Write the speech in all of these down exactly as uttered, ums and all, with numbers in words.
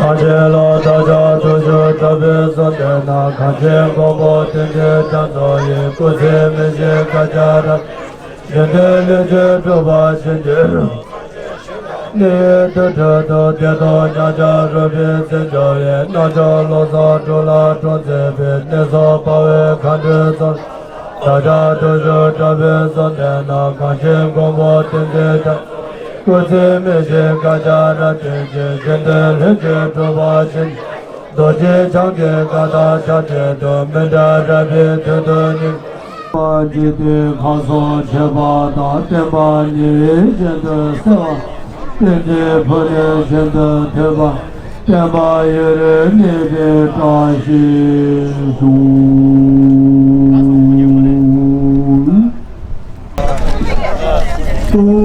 གང་ཕྱིར་ལོ་བདག་ཅག་དུས་གསུམ་གྲོལ་བའི་གསུང་དེ་ན། གང་ཕྱིར་མགོན་པོ་ཏིང་འཛིན་རྒྱ་མཚོ་ཡི། སྐུ་ཚེ་མི་ཤིགས་བསྐལ་བརྒྱར་རབ། གཞན་དོན་ལྷུན་གྱིས་གྲུབ་པར་ཤོག །ནི་དུས་དྲུག་ཏུ་བདེ་སྟོང་ཉག་གཅིག་རོལ་པའི་ཚེ་འཇོ་བའི། རྣལ་འབྱོར་བློ་བཟང་འབྲུག་ལ་འཁྲུངས་མཛད་པའི། གནས་སུ་དཔའ་བོའི་མཁའ་འགྲོའི་གཙོ། བདག་ཅག་དུས་གསུམ་གྲོལ་བའི་གསུང་དེ་ན། གང་ཕྱིར་མགོན་པོ་ཏིང་འཛིན་རྒྱ། སྐུ་ཚེ་མི་ཤིགས་བསྐལ་བརྒྱར་རབ་བརྟན་ཅིང་། གཞན་དོན་ལྷུན་གྱིས་གྲུབ་པར་ཤོག །རྡོ་རྗེ་འཆང་གི་བཀའ་དང་ཕྱག་རྒྱས་ཏེ། མི་འབྲལ་རབ་དབྱེའི་དོན་དུ་ནི། འཇིག་རྟེན་ཁམས་གསུམ་མཆོད་པ་དང་། བསྟན་པ་ཉེ་བའི་གཞན་དུ་བསྲེ་བ། བསྟན་འཛིན་ཕུ་ནུའི་གཞན་དུ་ཐོས་པ། བསྟན་པ་ཡུན་རིང་གནས་པའི་བཀྲ་ཤིས་ཤོག །ཏུ།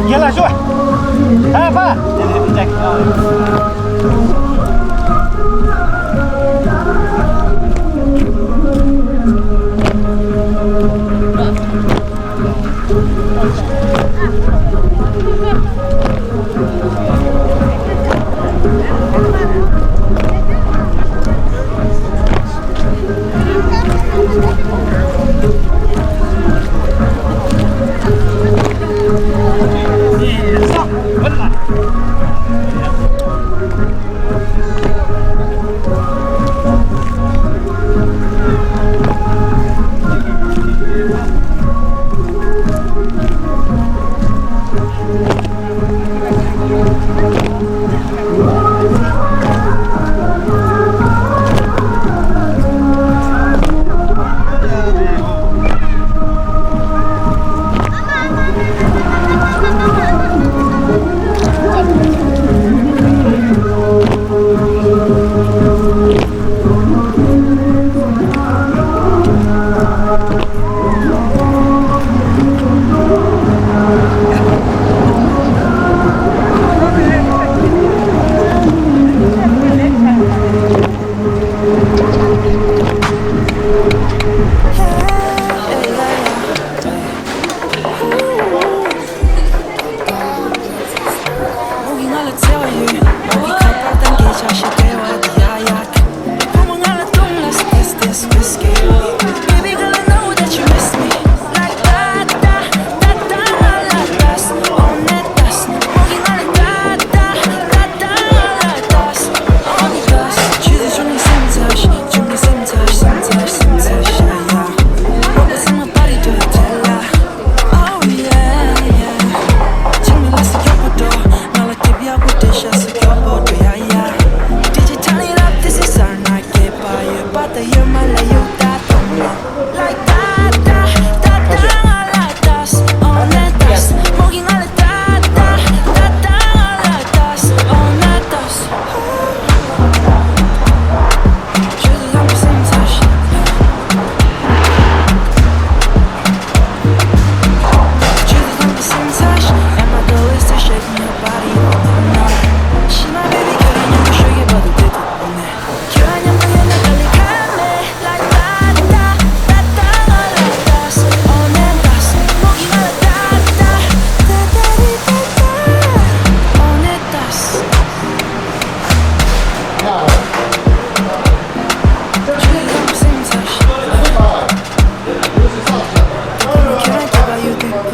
རྒན་ལགས་ཤོག་ཨ་ཕ།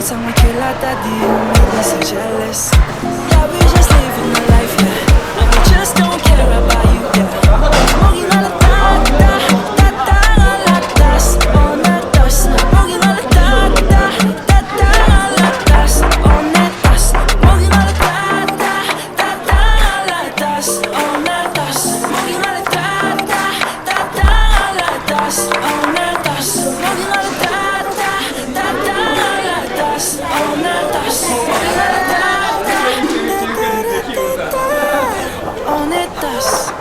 ཚང་མ་ཁྱོད་ལ་ལྟ་དུས་མི་དེ་so jealous. Yeah, we just living a life, yeah. And we just don't care about you, yeah. Smoking all the time, da, da, da, all night, dust, all night, dust. Smoking all the time, da, da, da, all night, dust, all night, dust. Smoking all the time, da, da, da, all night, dust, all night, dust. Smoking all the time, da, da, da, all night, dust, all night, dust. Smoking all the time, da, da, da, all night, dust, all night, dust. Smoking all the time, da, da, da, da, da, da, all night, dust.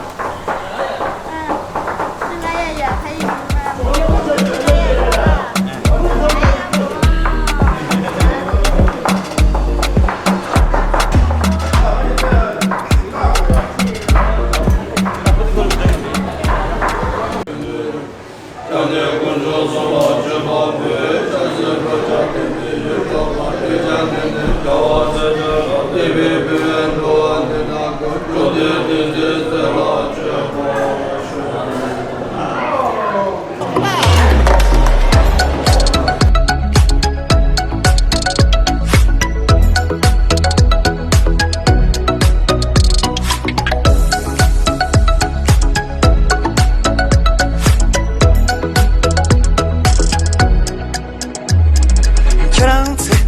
ཁྱེད་རང་ཚོས་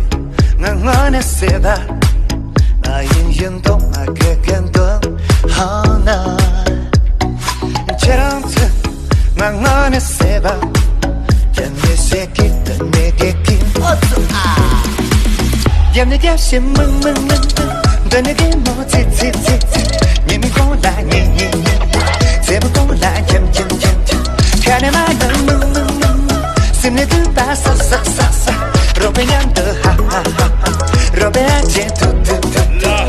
ང་དངོས་གནས་བསད་པ། ང་ཡིན་ཡིན་མདོག་ང་གད་གད་མདོག་ཧང་ན། ཁྱེད་རང་ཚོས་ང་དངོས་གནས་བསད་པ། རྒྱབ་ནས་བསད་ཀི་རྡུལ་ནས་གད་ཀི། ཨོ་ཙི་ཨ། རྒྱབ་ནས་རྒྱབ་ཤིག་མིག་མིག་མིག་མིག་མདུན་ནས་གད་མོ་ཙི་ཙི་ཙི་ཙི། ཉི་མའི་གོང་ལ་ཉི་ཉི་ཉི། མཛེས་པོ་གོང་ལ་འཁྱམ་འཁྱམ་འཁྱམ་འཁྱམ། ཁ་ནས་མ་ནུ་ནུ་ནུ་ནུ་ནུ། སེམས་ནས་སྡུག་པ་ས་ས་ས་ས། རོགས་པའི་མཉམ་དུ་ཧ་ཧ་ཧ་ཧ། རོགས་པའི་ཨ་ཅེ་ཐུ་ཐུ་ཐུ་ཐུ།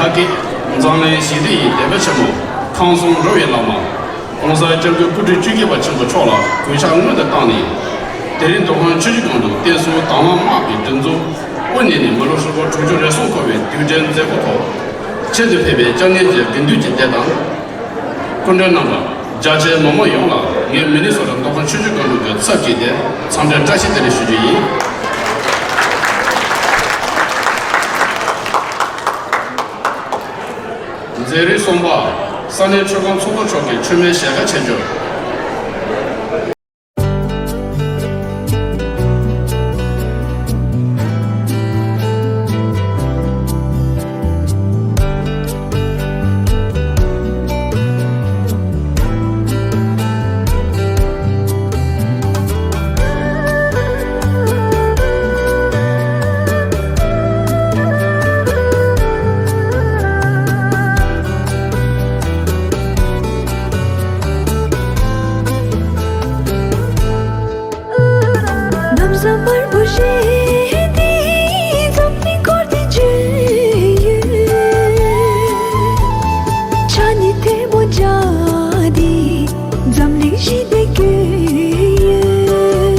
ཨ་ཀི། འཛམ་གླིང་ཞི་བདེ་ཡི་དད་པ་ཆེན་མོ། ཁམས་གསུམ་འགྲོ་བའི་བླ་མ། ༸གོང་ས་༸སྐྱབས་མགོན་སྐུ་ཕྲེང་བཅུ་བཞི་པ་ཆེན་པོ་མཆོག་ལ་གུས་ཕྱག་སྔོན་དུ་བཏང་ནས། དེ་རིང་མདོ་ཁམས་ཆུ་བཞི་སྒང་དྲུག་བསྟན་སྲུང་དྭང་བླངས་དམག་གི་སྒྲིག་འཛུགས་དབུ་བརྙེས་ནས་མི་ལོ་ཧྲིལ་པོ་དྲུག་ཅུ་རེ་གསུམ་འཁོར་བའི་དུས་དྲན་མཛད་སྒོ་ཐོག་ཆེད་དུ་ཕེབས་པའི་སྐྱབས་གནས་ཀྱི་དགེ་འདུན་གྱི་སྡེ་དང་། སྐུ་མགྲོན་རྣམ་པ། རྒྱ་ཆེའི་མི་མང་ཡོངས་ལ་ངས་མི་ནི་སོ་ཊ་མདོ་ཁམས་ཆུ་བཞི་སྒང་དྲུག་གི་ཚབ་ཀྱིས་ཏེ་འཚམས་འདྲི་བཀྲ་ཤིས་བདེ་ལེགས་ཞུ་རྒྱུ་ཡིན། མཛད་རིམ་གསུམ་པ། ས་གནས་མཆོད་ཁང་ཚོགས་གཙོ་མཆོག་གིས་མཆོད་མེའི་ཞལ་ཁ་ཕྱེ་འབྱོར། གནམ་ས་དམར་པོ་བཞད་དེ་འཛམ་གླིང་བསྐོར་ཏེ་བྱོན་ཡོད། ཕྱག་གཉིས་ཐལ་མོ་སྦྱར་ཏེ་འཛམ་གླིང་ཞི་བདེ་བསྐྱོད་ཡོད།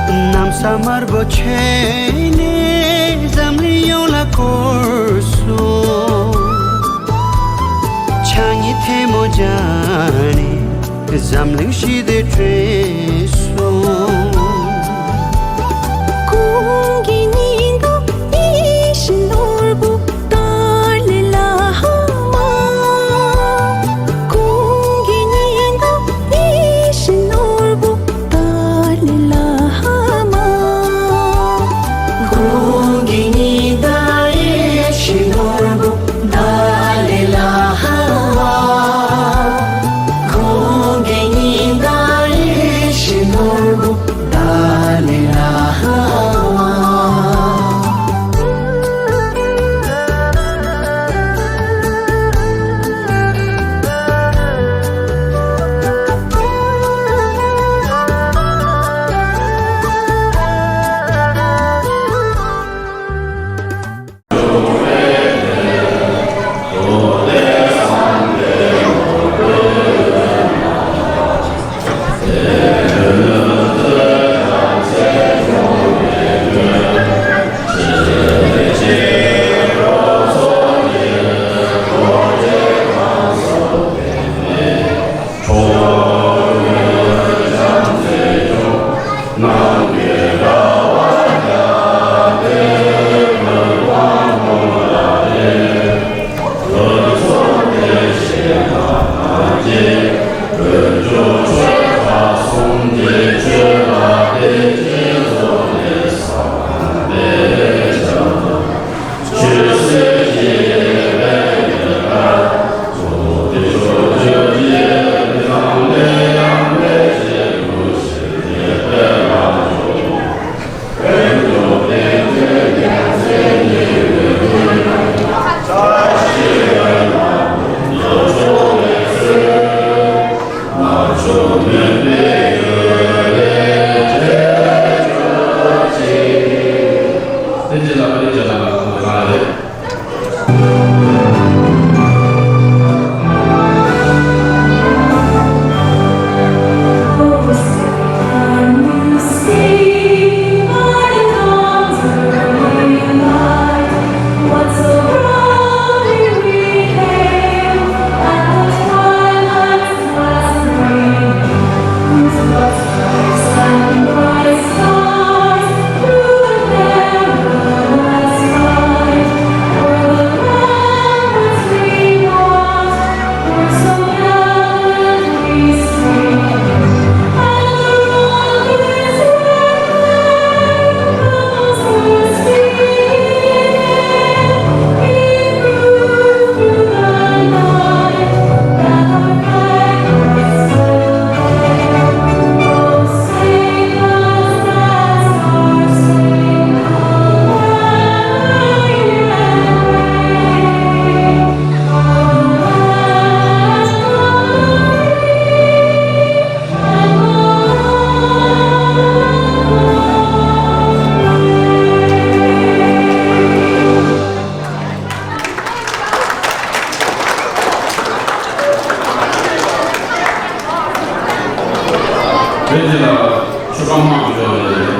གནམ་ས་དམར་པོ་མཆོད་ནས་འཛམ་གླིང་ཡོངས་ལ་བསྐོར་སོང་། ཕྱག་གཉིས་ཐལ་མོ་སྦྱར་ནས། འཛམ་གླིང་ཞི་བདེ་བསྐྲུན་སོང་། གོང་གི་ཉི་ཟླ་ཡིད་བཞིན་ནོར་བུ་ཏཱ་ལའི་བླ་མ། གོང་གི་ཉི་ཟླ་ཡིད་བཞིན་ནོར་བུ་ཏཱ་ལའི་བླ་མ། གོང་གི་ཉི་ཟླ་ཡིད་བཞིན་ནོར་བུ་ཏཱ་ལའི་བླ་མ། གོང་གི་ཉི་ཟླ་ཡིད་བཞིན་ བོད་འདི་ལ་ཆོས་པ་དམག་གི་ཡོད་རེད།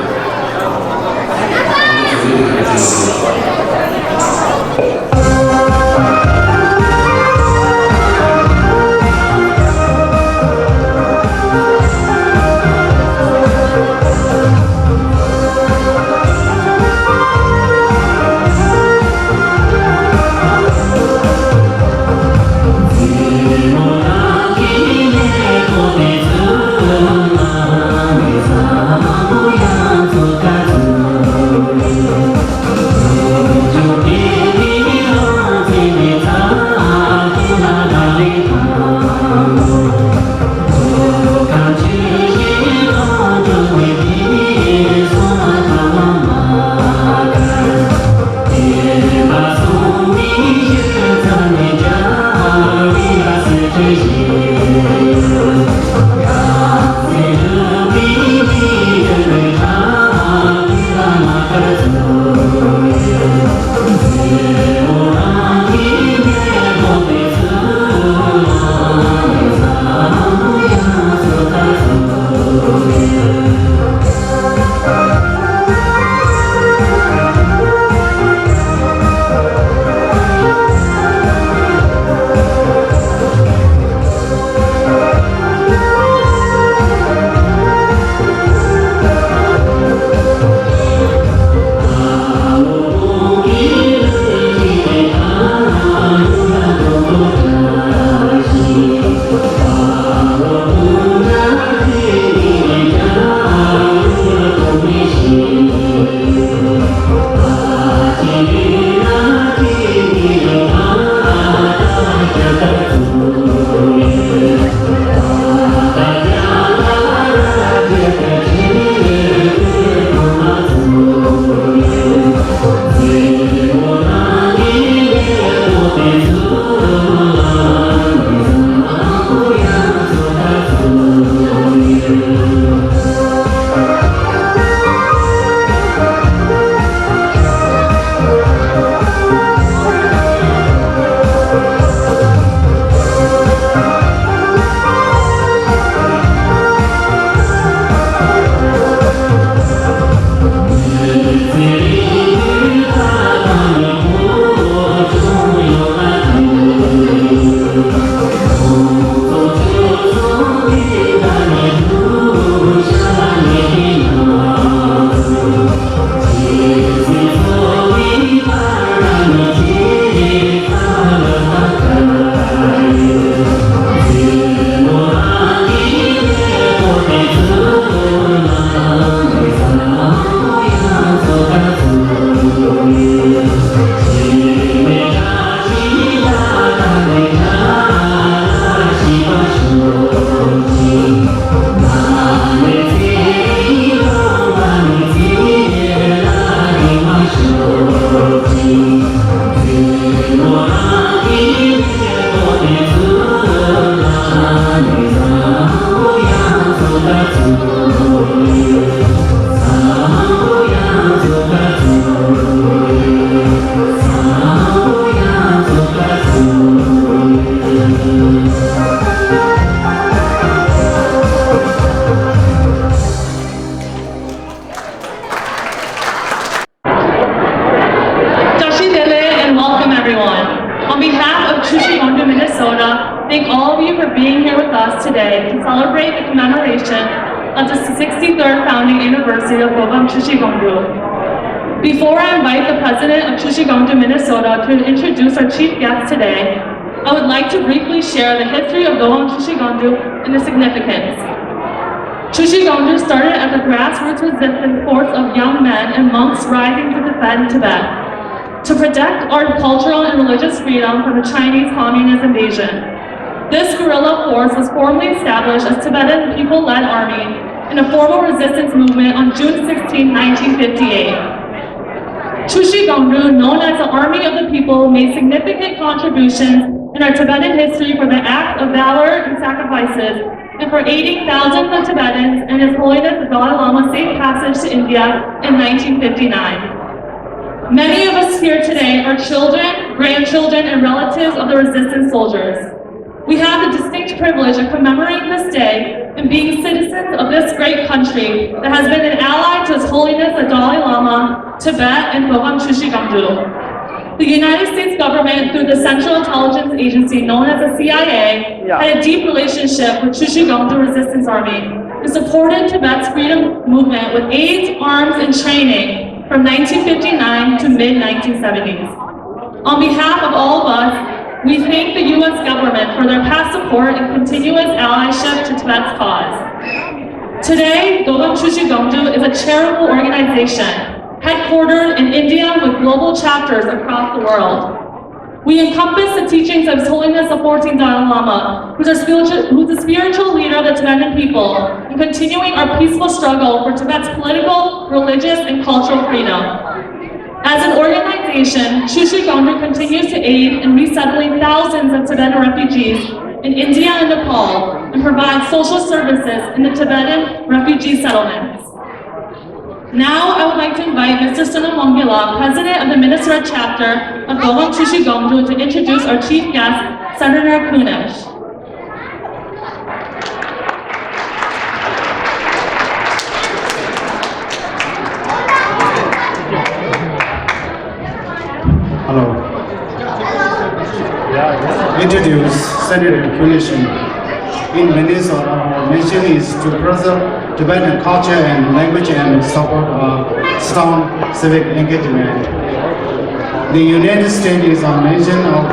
Tashi Delek and welcome, everyone. On behalf of Chushi Gongdu Minnesota, thank all of you for being here with us today to celebrate the commemoration of the sixty-third founding anniversary of Gobam Chushi Gongdu. Before I invite the president of Chushi Gongdu Minnesota to introduce our chief guest today, I would like to briefly share the history of Gobam Chushi Gongdu and the significance. Chushi Gongdu started as a grassroots resistance force of young men and monks rising to defend Tibet, to protect our cultural and religious freedom from the Chinese communist invasion. This guerrilla force was formally established as Tibetan People-Led Army in a formal resistance movement on June sixteenth, nineteen fifty-eight. Chushi Gongdu, known as the Army of the People, made significant contributions in our Tibetan history for the acts of valor and sacrifices and for aiding thousands of Tibetans in His Holiness the Dalai Lama's safe passage to India in nineteen fifty-nine. Many of us here today are children, grandchildren, and relatives of the resistance soldiers. We have the distinct privilege of commemorating this day and being citizens of this great country that has been an ally to His Holiness the Dalai Lama, Tibet, and Ngogam Chushi Gangdu. The United States government, through the Central Intelligence Agency, known as the C I A, had a deep relationship with Chushi Gangdu Resistance Army, who supported Tibet's freedom movement with aid, arms, and training from nineteen fifty-nine to mid nineteen seventies. On behalf of all of us, we thank the U S government for their past support and continuous allyship to Tibet's cause. Today, Ngogam Chushi Gangdu is a charitable organization headquartered in India with global chapters across the world. We encompass the teachings of His Holiness the fourteenth Dalai Lama, who's a spiritual, who's a spiritual leader of the Tibetan people, in continuing our peaceful struggle for Tibet's political, religious, and cultural freedom. As an organization, Chushi Gangdu continues to aid in resettling thousands of Tibetan refugees in India and Nepal and provides social services in the Tibetan refugee settlements. Now, I would like to invite Mister Sunam Wangila, President of the Minnesota Chapter of Ngogam Chushi Gangdu, to introduce our chief guest, Senator Kunesh. Hello. Introduce Senator Kunesh. In Minnesota, our mission is to preserve Tibetan culture and language and support a strong civic engagement. The United States is a nation of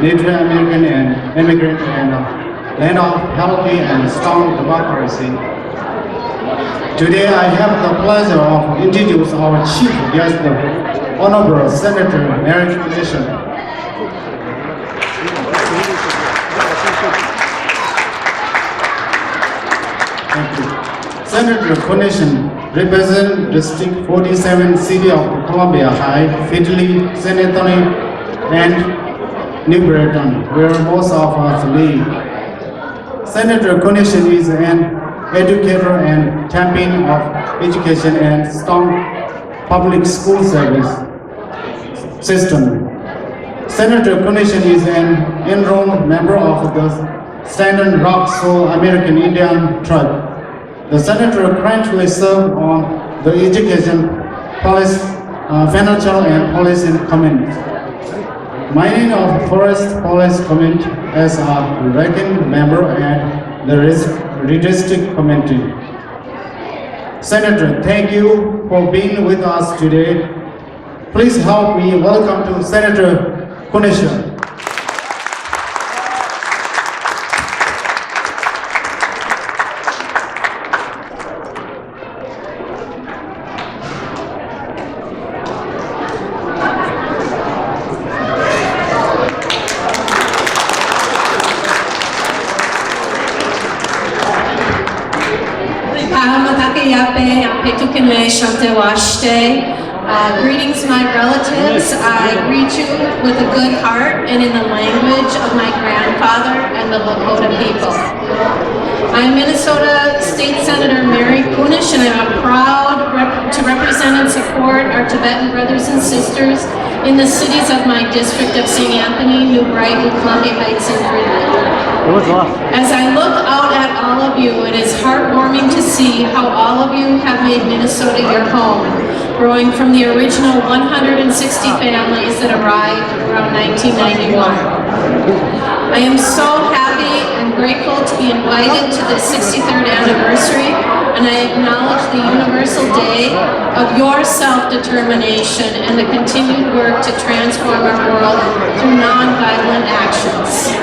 Native American and immigrant and a land of healthy and strong democracy. Today, I have the pleasure of introduce our chief guest, Honorable Senator Mary Kunesh. Thank you. Senator Kunesh represents District forty-seven, City of Columbia High, Findlay, San Antonio, and New Britain, where most of us live. Senator Kunesh is an educator and champion of education and strong public school service system. Senator Kunesh is an enrolled member of the Standing Rock Sioux American Indian Tribe. The senator currently serves on the Education, Police, uh, Financial and Policy Committee. My name of Forest Policy Committee as a ranking member and the Res- Redistrict Committee. Senator, thank you for being with us today. Please help me welcome to Senator Kunesh. พระมหากัยาเปย Petukinle Shante Washte. Uh, greetings, my relatives. I greet you with a good heart and in the language of my grandfather and the Lakota people. I'm Minnesota State Senator Mary Kunesh, and I'm proud rep- to represent and support our Tibetan brothers and sisters in the cities of my district of Saint Anthony, New Brighton, Columbia Heights, and Greenwood. As I look out at all of you, it is heartwarming to see how all of you have made Minnesota your home, growing from the original one hundred sixty families that arrived around nineteen ninety-one. I am so happy and grateful to be invited to this sixty-third anniversary, and I acknowledge the universal day of your self-determination and the continued work to transform our world through nonviolent actions.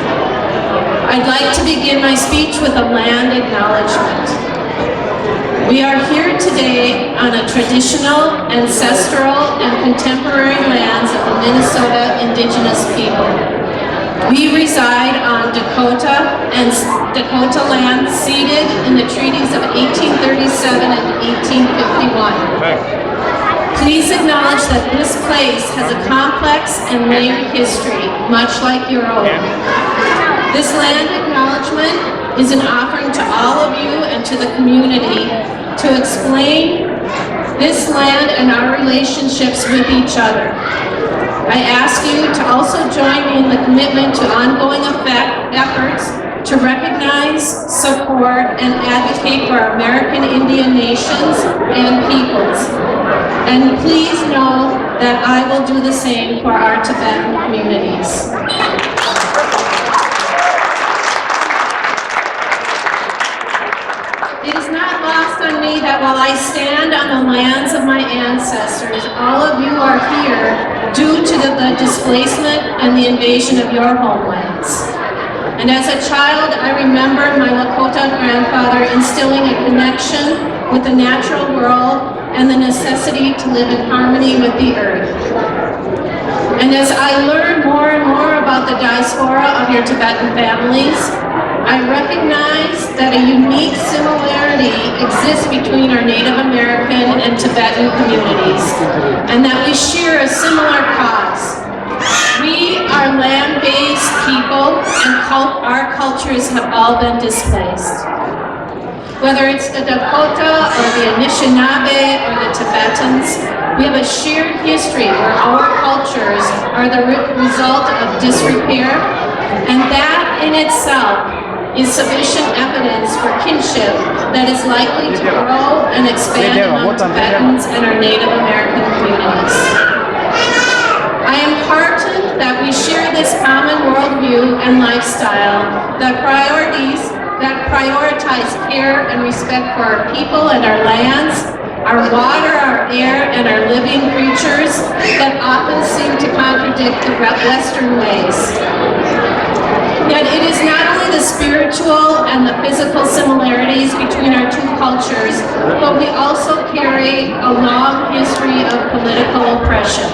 I'd like to begin my speech with a land acknowledgement. We are here today on a traditional, ancestral, and contemporary lands of the Minnesota Indigenous people. We reside on Dakota and s- Dakota land ceded in the treaties of eighteen thirty-seven and eighteen fifty-one. Please acknowledge that this place has a complex and layered history, much like your own. This land acknowledgement is an offering to all of you and to the community to explain this land and our relationships with each other. I ask you to also join me in the commitment to ongoing effect, efforts to recognize, support, and advocate for our American Indian nations and peoples. And please know that I will do the same for our Tibetan communities. It is not lost on me that while I stand on the lands of my ancestors, all of you are here due to the, the displacement and the invasion of your homelands. And as a child, I remember my Lakota grandfather instilling a connection with the natural world and the necessity to live in harmony with the earth. And as I learn more and more about the diaspora of your Tibetan families, I recognize that a unique similarity exists between our Native American and Tibetan communities, and that we share a similar cause. We are land-based people, and cul- our cultures have all been displaced. Whether it's the Dakota or the Anishinaabe or the Tibetans, we have a shared history where our cultures are the re- result of disrepair, and that in itself is sufficient evidence for kinship that is likely to grow and expand among Tibetans and our Native American communities. I am heartened that we share this common worldview and lifestyle, that priorities that prioritize care and respect for our people and our lands, our water, our air, and our living creatures that often seem to contradict the re- Western ways. Yet it is not only the spiritual and the physical similarities between our two cultures, but we also carry a long history of political oppression.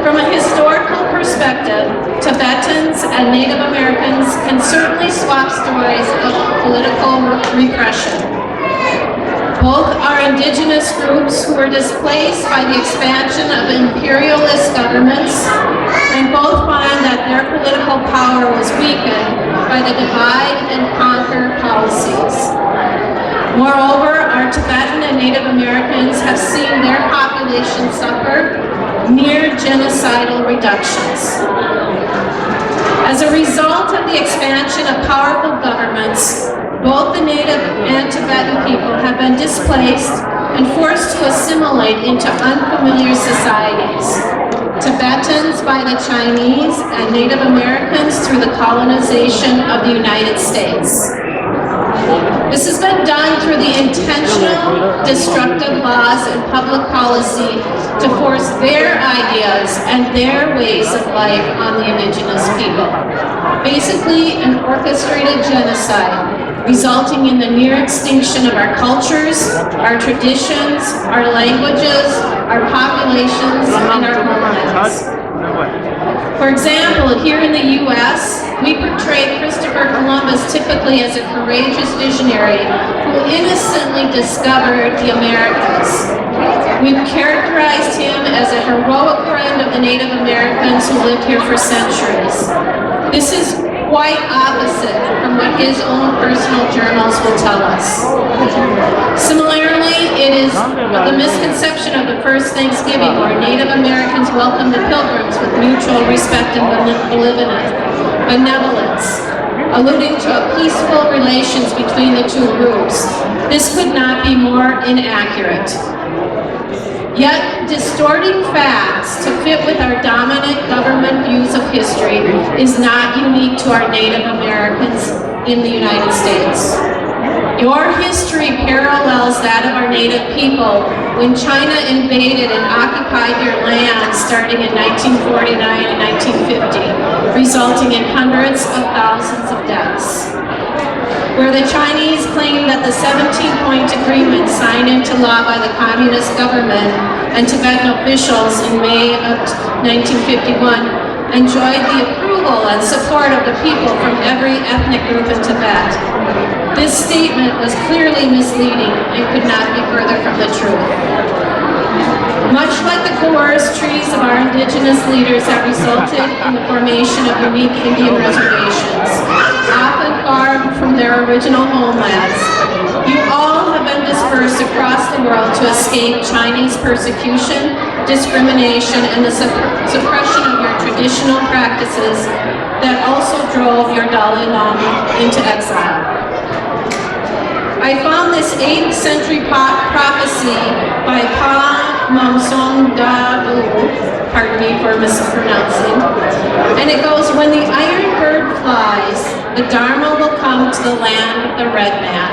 From a historical perspective, Tibetans and Native Americans can certainly swap stories of political repression. Both are indigenous groups who were displaced by the expansion of imperialist governments, and both find that their political power was weakened by the divide and conquer policies. Moreover, our Tibetan and Native Americans have seen their population suffer near genocidal reductions. As a result of the expansion of powerful governments, both the Native and Tibetan people have been displaced and forced to assimilate into unfamiliar societies. Tibetans by the Chinese and Native Americans through the colonization of the United States. This has been done through the intentional destructive laws and public policy to force their ideas and their ways of life on the indigenous people. Basically, an orchestrated genocide resulting in the near extinction of our cultures, our traditions, our languages, our populations, and our homelands. For example, here in the U S, we portray Christopher Columbus typically as a courageous visionary who innocently discovered the Americas. We've characterized him as a heroic friend of the Native Americans who lived here for centuries. This is quite opposite from what his own personal journals will tell us. Similarly, it is the misconception of the first Thanksgiving where Native Americans welcome the pilgrims with mutual respect and benevolence, alluding to a peaceful relations between the two groups. This could not be more inaccurate. Yet, distorting facts to fit with our dominant government views of history is not unique to our Native Americans in the United States. Your history parallels that of our Native people when China invaded and occupied your land starting in nineteen forty-nine and nineteen fifty, resulting in hundreds of thousands of deaths. Where the Chinese claim that the seventeen-point agreement signed into law by the communist government and Tibetan officials in May of nineteen fifty-one enjoyed the approval and support of the people from every ethnic group in Tibet. This statement was clearly misleading and could not be further from the truth. Much like the coerced treaties of our indigenous leaders that resulted in the formation of unique Indian reservations, often far from their original homelands, you all have been dispersed across the world to escape Chinese persecution discrimination and the sup- suppression of your traditional practices that also drove your Dalai Lama into exile. I found this eighth century po- prophecy by Pa Maung Song Da Bu, pardon me for mispronouncing, and it goes, "When the iron bird flies, the Dharma will come to the land of the red man."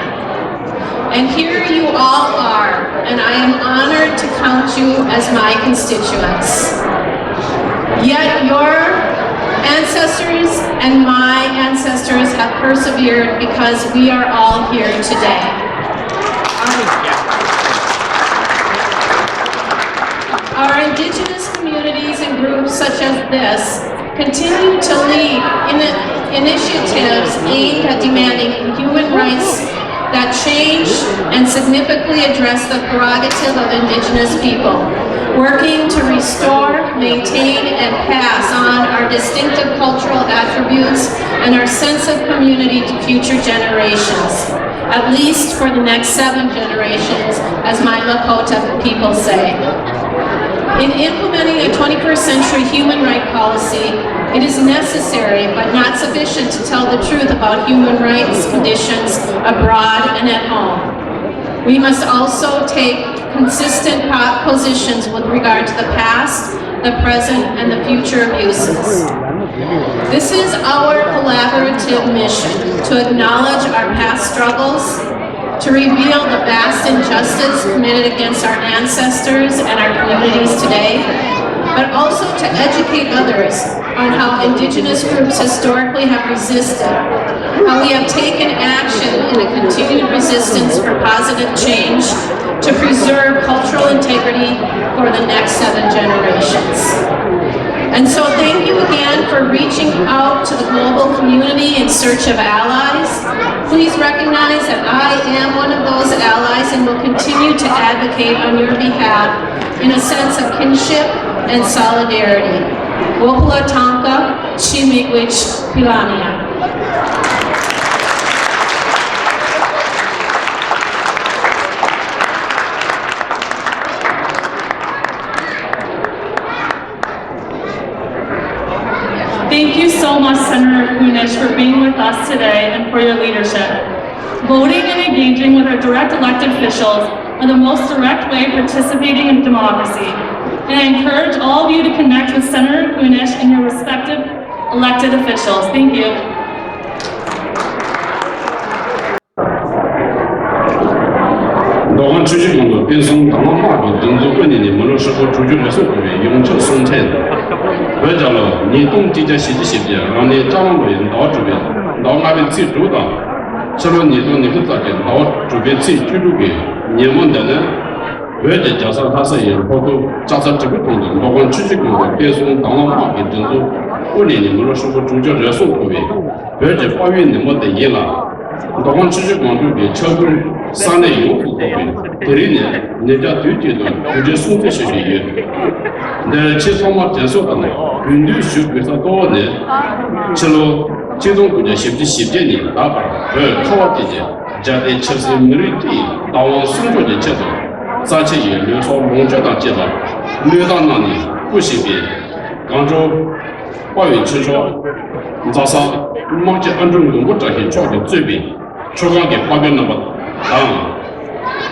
And here you all are, and I am honored to count you as my constituents. Yet your ancestors and my ancestors have persevered because we are all here today. Our indigenous communities and groups such as this continue to lead in initiatives aimed at demanding human rights that change and significantly address the prerogative of Indigenous people, working to restore, maintain, and pass on our distinctive cultural attributes and our sense of community to future generations, at least for the next seven generations, as my Lakota people say. In implementing a twenty-first century human rights policy, it is necessary but not sufficient to tell the truth about human rights conditions abroad and at home. We must also take consistent po- positions with regard to the past, the present, and the future abuses. This is our collaborative mission to acknowledge our past struggles, to reveal the vast injustice committed against our ancestors and our communities today, but also to educate others on how Indigenous groups historically have resisted, how we have taken action in a continued resistance for positive change to preserve cultural integrity for the next seven generations. And so, thank you again for reaching out to the global community in search of allies. Please recognize that I am one of those allies and will continue to advocate on your behalf in a sense of kinship and solidarity. Wopula Tanka, Chimigwich Pilania. Thank you so much, Senator Kunesh, for being with us today and for your leadership. Voting and engaging with our direct elected officials are the most direct way of participating in democracy. And I encourage all of you to connect with Senator Kunesh and your respective elected officials. Thank you. མདོ་ཁམས་ཆུ་བཞི་སྒང་དྲུག་བསྟན་སྲུང་དྭང་བླངས་དམག་གི་མདུན་ཚོགས་དབུ་བརྙེས་ནས་མི་ལོ་ཧྲིལ་པོ་དྲུག་ཅུ་རེ་གསུམ་འཁོར་བའི་ཡོངས་ཁྱབ་གསུང་འཕྲིན། བོད་རྒྱལ་ལོ་ཉིས་སྟོང་ཁྲི་བརྒྱ་ཞེ་བརྒྱད་ཀྱི་རང་ལས་ལྕགས་ལམ་ལོའི་ཟླ་བ་དྲུག་པའི་ཟླ་བ་ལྔ་པའི་ཚེས་དྲུག་དང་། ཕྱི་ལོ་ཉིས་སྟོང་ཉི་ཤུ་རྩ་གི་ཟླ་བ་དྲུག་པའི་ཚེས་བཅུ་དྲུག་གི་ཉིན་མོ་འདི་ནི། བོད་ཀྱི་རྒྱལ་ས་ལྷ་ས་ཡི་ལྷོ་ཁུལ་ལྕགས་རྩ་གྲི་གུ་གྲོང་དུ་མདོ་ཁམས་ཆུ་བཞི་སྒང་དྲུག་བསྟན་སྲུང་དྭང་བླངས་དམག་གི་མདུན་ཚོགས་དབུ་བརྙེས་ནས་མི་ལོ་ཧྲིལ་པོ་དྲུག་ཅུ་རེ་གསུམ་འཁོར་བའི་བོད་ཀྱི་དཔའ་བོའི་ཉིན་མོ་དེ་ཡིན་ལ། མདོ་ཁམས་ཆུ་བཞི་སྒང་དྲུག་གི་ཆབ་ཁུལ་ས་གནས་ཡོངས་སུ་རྫོགས་པའི་དེ་རིང་ནི་ཉིན་རྒྱབ་དུས་གཅིག་ཏུ་དུས་དྲན་སྲུང་བརྩི་ཞུ་བཞིན་ཡོད། འདིར་ཆེས་ཐོག་མར་དྲན་གསོ་དང་གུས་འདུད་ཞུ་དགོས་ས་གཙོ་བོ་ནི། ཕྱི་ལོ་ཆིག་སྟོང་དགུ་བརྒྱ་བཞི་བཅུ་ཞེ་བརྒྱད་ནས་ད་བར་བོད་ཁ་བ་བརྡལ་གྱི་རྒྱལ་བསྟན་ཆབ་སྲིད་མི་རིགས་བཅས་བདག་དབང་སྲུང་སྐྱོབ་ཀྱི་ཆེད་དུ་རྩ་ཆེ་ཡི་ལུས་སྲོག་ལོངས་སྤྱོད་དང་བཅས་པ་བློས་བཏང་གནང་ནས་སྐུ་གཤེགས་པའི་གངས་ལྗོངས་དཔའ་བོའི་ཆོས་མཆོག་རྫ་ས་དམག་སྤྱི་ཨ་འབྲུག་མགོན་པོ་བཀྲ་ཤིས་མཆོག་གིས་གཙོས་པའི་ཆོལ་ཁ་གི་དཔའ་རྒོད་རྣམ་པ་དང་།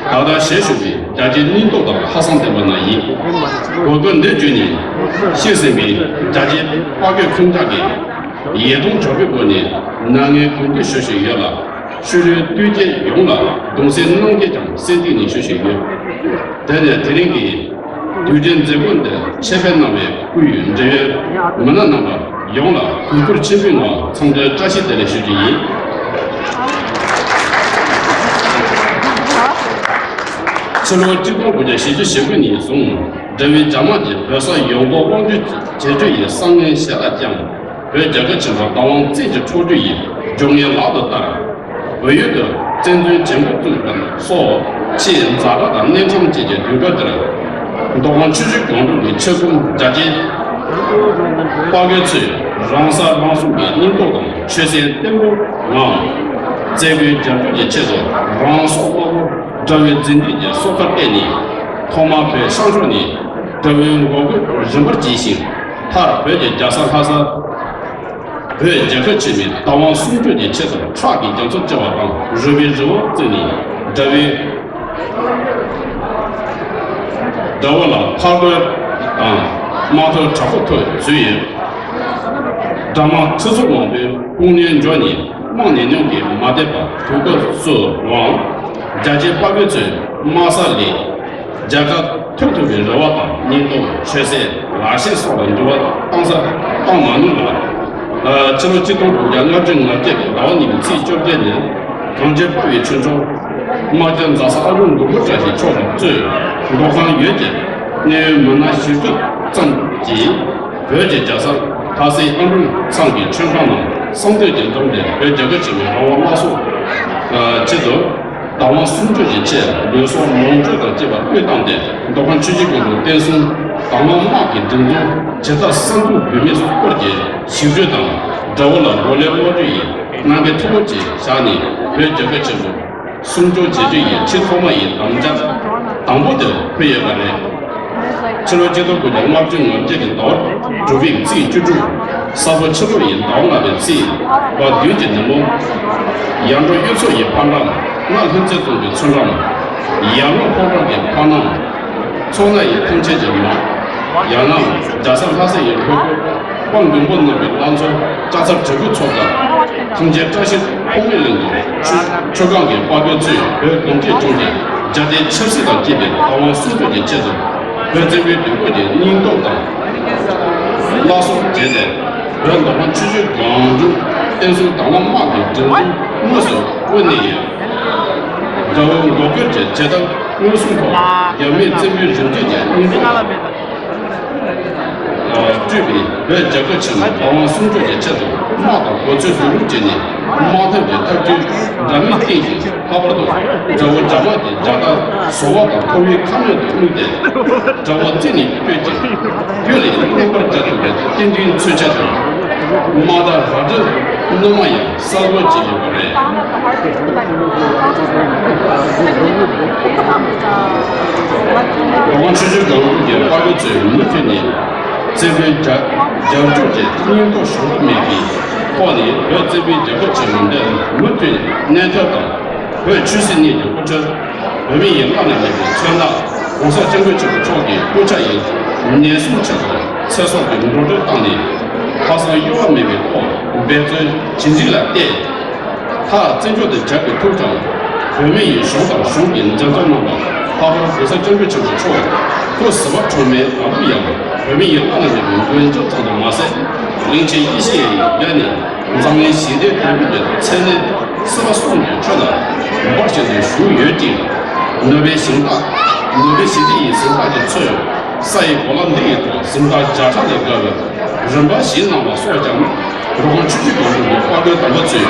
ད་ལྟ་ཞལ་བཞུགས་པའི་རྒྱ་ཆེའི་སྙིང་སྟོབས་དང་ལྷག་བསམ་ལྡན་པ་རྣམས་ཡིན། གོ་སྐབས་འདི་བརྒྱུད་ནས་གཤེགས་ཟིན་པའི་རྒྱ་ཆེའི་དཔའ་རྒོད་ཁོང་ཅག་གིས་ཡིད་གདུང་འཇོག་པའི་སྒོ་ནས་མྱ་ངན་གུས་འདུད་ཞུ་བཞིན་ཡོད་ལ། ཤུལ་ལུས་དུས་རྒྱུན་ཡོངས་ལ་གདུང་སེམས་གནང་རྒྱས་ཀྱང་སེམས་གཏིང་ནས་ཞུ་བཞིན་ཡོད། དེ་ནས་དེ་རིང་གི་དུས་དྲན་མཛད་སྒོ་འདིར་ཆེད་ཕེབས་གནང་བའི་སྐུ་ཡོད་འབྲེལ་ཡོད་མི་སྣ་རྣམ་པ་ཡོངས་ལ་གུས་བཀུར་ཆེན་པོའི་ངང་འཚམས་འདྲིའི་བཀྲ་ཤིས་བདེ་ལེགས་ཞུ་རྒྱུ་ཡིན། ཕྱི་ལོ་གཅིག་སྟོང་དགུ་བརྒྱ་བཞི་བཅུ་ཞེ་དགུ་ནས་བཟུང་འབྲེལ་ཡོད་རྒྱ་དམག་གིས་བོད་ས་ཡོངས་རྫོགས་དབང་སྒྱུར་བྱེད་རྒྱུ་ཡི་གསང་ངན་ཞལ་ལག་བརྐྱངས། བོད་རྒྱལ་ཁབ་ཆེན་པོ་བདག་དབང་བཙན་གྱིས་འཕྲོག་རྒྱུ་ཡི་སྦྱོར་ངན་ལག་ཏུ་བསྟར། བོད་ཡུལ་དུ་བཙན་འཛུལ་བྱེད་འགོ་བཙུགས་པ་སོགས་ཆེས་ཛ་དྲག་དང་གནད་འཁེལ་བ་ཅན་གྱི་དུས་སྐབས་འདིར། མདོ་ཁམས་ཆུ་བཞི་སྒང་དྲུག་གི་ཆབ་ཁུལ་རྒྱ་ཆེའི་དཔའ་རྒོད་ཚོས་རང་ས་རང་སྲུང་གི་སྙིང་སྟོབས་དང་ཆོད་སེམས་བརྟན་པོའི་ངང་། བཙན་པོའི་རྒྱབ་སྐྱོར་གྱི་ཆེད་དུ་རང་སྲོག་དམར་པོ་དགྲ་བོའི་འཛིན་སྐྱོང་གི་སྲོག་ཁར་གཏད་ནས། ཐོག་མར་བོད་ཤར་ཕྱོགས་ནས། དགྲ་བོའི་འགོག་རྒོལ་རིམ་པར་བྱས་ཤིང་། མཐར་བོད་ཀྱི་རྒྱལ་ས་ལྷ་ས། བོད་རྒྱལ་ཁབ་ཆེན་མོའི་བདག་དབང་སྲུང་སྐྱོབ་ཀྱི་ཆེད་དུ་ཁྲག་གི་རྒྱ་མཚོ་བཅིངས་པ་དང་རུས་པའི་རི་བོ་བརྩིགས་ནས། དགྲ་བོའི་དགྲ་བོ་ལ་ཕར་རྒོལ་དང་དམག་ཐོར་དྲག་པོ་ཐོབ་བཟོས་ཡོད། དགྲ་དམག་ཚེ་སྲོག་མང་པོའི་དཔུང་ནང་འཇོག་ནས་དམག་ཉེན་མྱོང་གིས་མ་བསྡད་པར་དུས་སྐབས་སུའང་རྒྱ་ཆེའི་དཔའ་རྒོད་ཚོས་དམག་ས་ལས། རྒྱལ་ཁ་ཐོབ་ཐུབ་པའི་རེ་བ་དང་སྙིང་སྟོབས། ཆོད་སེམས། ལག་ཤེས་སོགས་ལ་འགྱུར་བ་གཏང་ས་གཏང་མ་ནུས་ལ། ཕྱི་ལོ་ཆིག་སྟོང་དགུ་བརྒྱ་ལྔ་བཅུ་ང་བརྒྱད་ཀྱི་ཟླ་བ་གཉིས་པའི་ཚེས་བཅོ་བརྒྱད་ཉིན། གངས་ཅན་དཔའ་བོའི་ཆོས་མཆོག་རྨ་ཆེན་རྫ་ས་ཨ་རུ་མགོན་པོ་བཀྲ་ཤིས་མཆོག་གིས་གཙོས་མདོ་ཁམས་ཡུལ་གྱི་གནད་ཡོད་མི་སྣ་བཞི་བཅུ་ཙམ་གྱིས། བོད་ཀྱི་རྒྱལ་ས་ལྷ་སའི་ཨ་འབྲུག་ཚང་གི་མཆོད་ཁང་ནང་གསང་སྟེ་འཛོམས་ཏེ། བོད་རྒྱལ་ཁབ་ཆེན་མོའི་རང་དབང་སླར་གསོའི་ཆེད་དུ། བདག་དབང་སྲུང་སྐྱོབ་ཀྱི་ཆེད་ལུས་སྲོག་ལོངས་སྤྱོད་དང་བཅས་པ་བློས་བཏང་སྟེ། མདོ་ཁམས་ཆུ་བཞི་སྒང་དྲུག་བསྟན་སྲུང་དང་བླངས་དམག་གི་སྒྲིག་འཛུགས་ཇི་ལྟར་གསར་འཛུགས་དགོས་མིན་སྐོར་གྱི་ཞིབ་འཇུག་དང་། དགྲ་བོ་ལ་མགོ་ལས་སློག་རྒྱུ་ཡི་གནད་འགག་མཐོ་པོ་ཅིག་བཞག་ནས། བོད་རྒྱལ་ཁབ་ཆེན་པོ་སྲུང་སྐྱོབ་བྱེད་རྒྱུ་ཡི་ཆེས་ཐོག་མ་ཡི་དམ་བཅའ་དང་པོ་དེ་ཕུལ་ཡོད་པ་རེད། ཕྱི་ལོ་ཆིག་སྟོང་དགུ་བརྒྱ་ལྔ་བཅུ་ང་བརྒྱད་ཀྱི་ཟླ་བ་དྲུག་པའི་ཚེས་བཅུ་དྲུག། ས་ཕོ་ཕྱི་ལོ་ཡི་ཟླ་བ་ལྔ་པའི་ཚེས་པ་བདུན་གྱི་ཉིན་མོ། ཡར་འབྲོག་གཡུ་མཚོ་ཡི་ཕར་འགྲམ། རྔ་ལྷུན་རྩེ་རྫོང་གི་མཚོ་འགྲམ། ཡར་ལུང་ཕོ་བྲང་གི་ཕར་ནང་། མཚོ་སྣ་ཡི་ཐང་ཆེན་གྱི་ནང་། ཡང་ན་རྒྱལ་ས་ལྷ་ས་ཡི་ལྷོ་ཁུལ་དཔལ་མགོན་པོ་གནམ་རི་བླ་མཚོ་ལྕགས་ཚ་བྲག་ཕུག་མཚོ་དང་། ཐང་ཆེན་བཀྲ་ཤིས་འཁོར་མོའི་གླིང་གི་ཆོས་ཆོས་ཁང་གི་དཔའ་རྒོད་ཚོས་བོད་གངས་ཅན་ལྗོངས་ཀྱི་རྒྱལ་བསྟན་ཆབ་སྲིད་དང་བཅས་པའི་བདག་དབང་སྲུང་སྐྱོབ་ཀྱི་ཆེད་དུ། བོད་བཙན་པོའི་སྡུག་སྐོར་གྱི་སྙིང་སྟོབས་དང་སླར་གསོ་བྱས་ཏེ། བོད་མདོ་ཁམས་ཆུ་བཞི་སྒང་དྲུག་བསྟན་སྲུང་དང་བླངས་དམག་གི་སྒྲིག་འཛུགས་དངོས་སུ་བཀོད་ནས། དགྲ་བོའི་འགོག་རྒོལ་གྱི་བྱེད་ཐབས་མངོན་སུམ་ཐོག་རྒྱ་མིའི་བཙན་པོའི་རིགས་རྒྱུད་ཀྱི་སྙིང་སྟོབས་སྤྲུལ་པའི་བོད་རྒྱལ་ཁབ་ཆེན་མོའི་བདག་དབང་སྲུང་སྐྱོབ་ཀྱི་ཆེད་དུ། དམག་དང་གོ་ཚོད་བཟོ་རུབ་བྱས་ནས། དམག་འཐབ་ཀྱི་ཐབས་ཇུས་འདྲ་མིན་བསྟེན་ཞིང་། ལྷག་པར་དུ་དགྲ་བོ་རྒྱ་དམག་གི་རྒྱལ་དར་ཟོར་བ་དང་ཕོ་བའི་ཁ་སྣོན་དུ་བླུགས་ཏེ། དགྲ་བོ་རྩེ་ནས་སྐྱོད་ཅིང་རྒྱུད་ལ་རྔམ་པར་བྱ་ཐུབ་པའི་གཏེར་འདོན་ཚུལ་འཆལ་དང་། དམག་དར་རལ་གྲི་སྣོལ་མ་ཡང་གསལ་བོ་བྱས་ཡོད་པ་རེད། མདོ་ཁམས་ཆུ་བཞི་སྒང་དྲུག་གི་དཔའ་རྒོད་ཚོས་མུ་མཐུད་ནས་བཙན་པོའི་རྒྱ་རྒྱལ་སྐྱོབ་ཀྱི་སྙིང་སྟོབས་ཞུམ་པ་མེད་པའི་ཐོག་ནས། བོད་བཙན་པོའི་རྒྱལ་ཁབ་ཆེན་མོ་འདིར་མུ་མཐུད་གནས་ཐབས་དང་། བོད་ཆོས་སྲིད་གཉིས་ཀྱི་དབུ་ཁྲིད་བོད་མི་ཡི་བླ་ན་མེད་པའི་མཚོན་རྟགས་༸གོང་ས་༸སྐྱབས་མགོན་ཆེན་པོ་མཆོག་གི་སྐུ་ཕྱྭ་ཡི་ནན་གསུང་ཆེད་དུ་ཚེ་སྲོག་གི་འགྲོ་གྲོན་བཏང་ནས། ལྷག་བསམ་གཡོ་བ་མེད་པའི་ཐོག་འབད་བརྩོན་ཇི་འཇིག་ལ་བརྟས། མཐར་བཙན་བྱོལ་དུ་བྱ་བའི་ཐུགས་དང་། བོད་མི་ཡི་གཞུང་དང་གཞུང་གི་མཛད་གཙོ་རྣམ་པ། ལྷག་པར་༸གོང་ས་༸སྐྱབས་མགོན་ཆེན་པོ་མཆོག་སྐུ་གཟི་བརྗིད་འཁྲུངས་མའི་ལ་ལུ་ཡང་བོད་མི་ཡི་བླ་ན་མེད་པའི་མགོན་སྐྱབས་ཙམ་དུ་མ་ཟད། གླིང་ཆེན་ཡེ་ཤེས་ཡི་ཡབ་ནས་འཛམ་གླིང་ཞི་བདེའི་དོན་གྱི་མཚན་ནས་སྲིད་པ་གསུམ་གྱི་ཁྲོད་ན་འབར་བཞིན་དུ་བཞུགས་ཡོད་ཅིང་། ནོ་བེལ་ཞི་བདེ། ནོ་བེལ་ཞི་བདེ་ཡི་གཟེངས་རྟགས་ཀྱི་ཚོས་ས་ཡི་གོ་ལ་འདི་ཡི་ཐོག་གཟེངས་རྟགས་བརྒྱ་ཕྲག་ལས་བརྒལ་བའི་རིམ་པ་བཞེས་གནང་བ་སོགས་ཀྱང་། མདོ་ཁམས་ཆུ་བཞི་སྒང་དྲུག་གི་དཔའ་རྒོད་དམ་པ་ཚོས་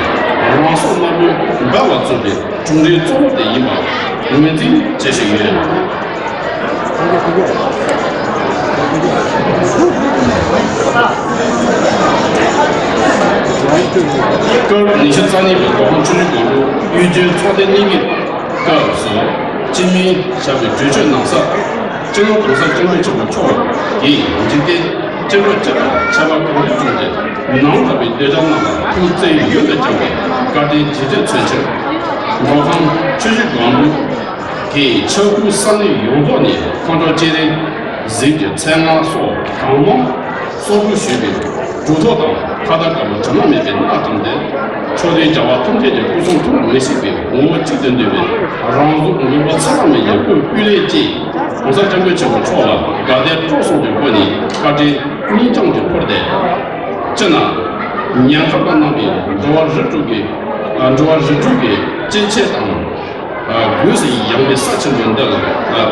རང་སྲོག་བླ་མེད་འབུལ་བ་གཙོས་པའི་གྲུབ་འབྲས་གཙོ་བོ་དེ་ཡིན་པ་ངོས་འཛིན་བྱེད་བཞིན་ཡོད། སྐབས་ཉི་ཤུ་རྩ་གཉིས་པའི་མདོ་ཁམས་ཆུ་བཞི་སྒང་དྲུག་དབུས་རྒྱུན་ཚོགས་སྡེ་གཉིས་ཀྱི་སྐབས་སུ་སྤྱི་མིང་བཞག་པའི་གྲོས་ཆོད་གནང་ས། སྤྱི་ནོར་༸གོང་ས་༸སྐྱབས་མགོན་ཆེན་པོ་མཆོག་གིས་འཇིག་རྟེན་སྤྱི་འགྲོ་སྤྱི་དང་ཆབ་འབངས་གང་ལེགས་བསྐྲུན་ཏེ། ནང་དག་པའི་སྡོད་བྱ་རྣམས་ལ་ཐུགས་བརྩེ་ཡུན་དུ་བསྐྱངས་པའི་བཀའ་དྲིན་རྗེས་དྲན་མཚོན་ཕྱིར། མདོ་ཁམས་ཆུ་བཞི་སྒང་དྲུག་གི་ཆབ་ཁུལ་ས་གནས་ཡོངས་རྫོགས་ནས་ཁོང་ཁྲོ་སྐྱེ་རིང་གཟིམ་གྱི་ཚལ་སྔ་སོགས་གང་མང་གསོག་སྒྲུབ་ཞུས་པའི་གྲུབ་ཐོབ་དང་ཁ་བརྡ་དཀར་པོ་དྲི་མ་མེད་པའི་སྣ་དྲངས་ཏེ། ཕྱོགས་དུས་རྒྱལ་བ་ཐམས་ཅད་ཀྱི་སྐུ་གསུང་ཐུགས་མི་ཤིགས་པའི་ངོ་བོ་གཅིག་ཏུ་འདུས་པའི་རང་གཟུགས་མགོན་པོ་ཚེ་དཔག་མེད་ཀྱི་སྐུའི་སྤུས་ལེགས་ཀྱིས་༸གོང་ས་༸སྐྱབས་མགོན་ཆེན་པོ་མཆོག་ལ་དགའ་དད་སྤྲོ་གསུམ་གྱི་སྒོ་ནས་བཀའ་དྲིན་སྙིང་བཅངས་ཀྱིས་ཕུལ་ཏེ། སྤྱིར་ན་ཉེན་ཁ་བཀའ་གནང་བའི་འགྲོ་བ་རིགས་དྲུག་གི་འགྲོ་བ་རིགས་དྲུག་གི་སྤྱི་ཆེད་དང་། སྒོས་སུ་ཡངས་པའི་ས་ཆེན་པོ་འདི་ལ་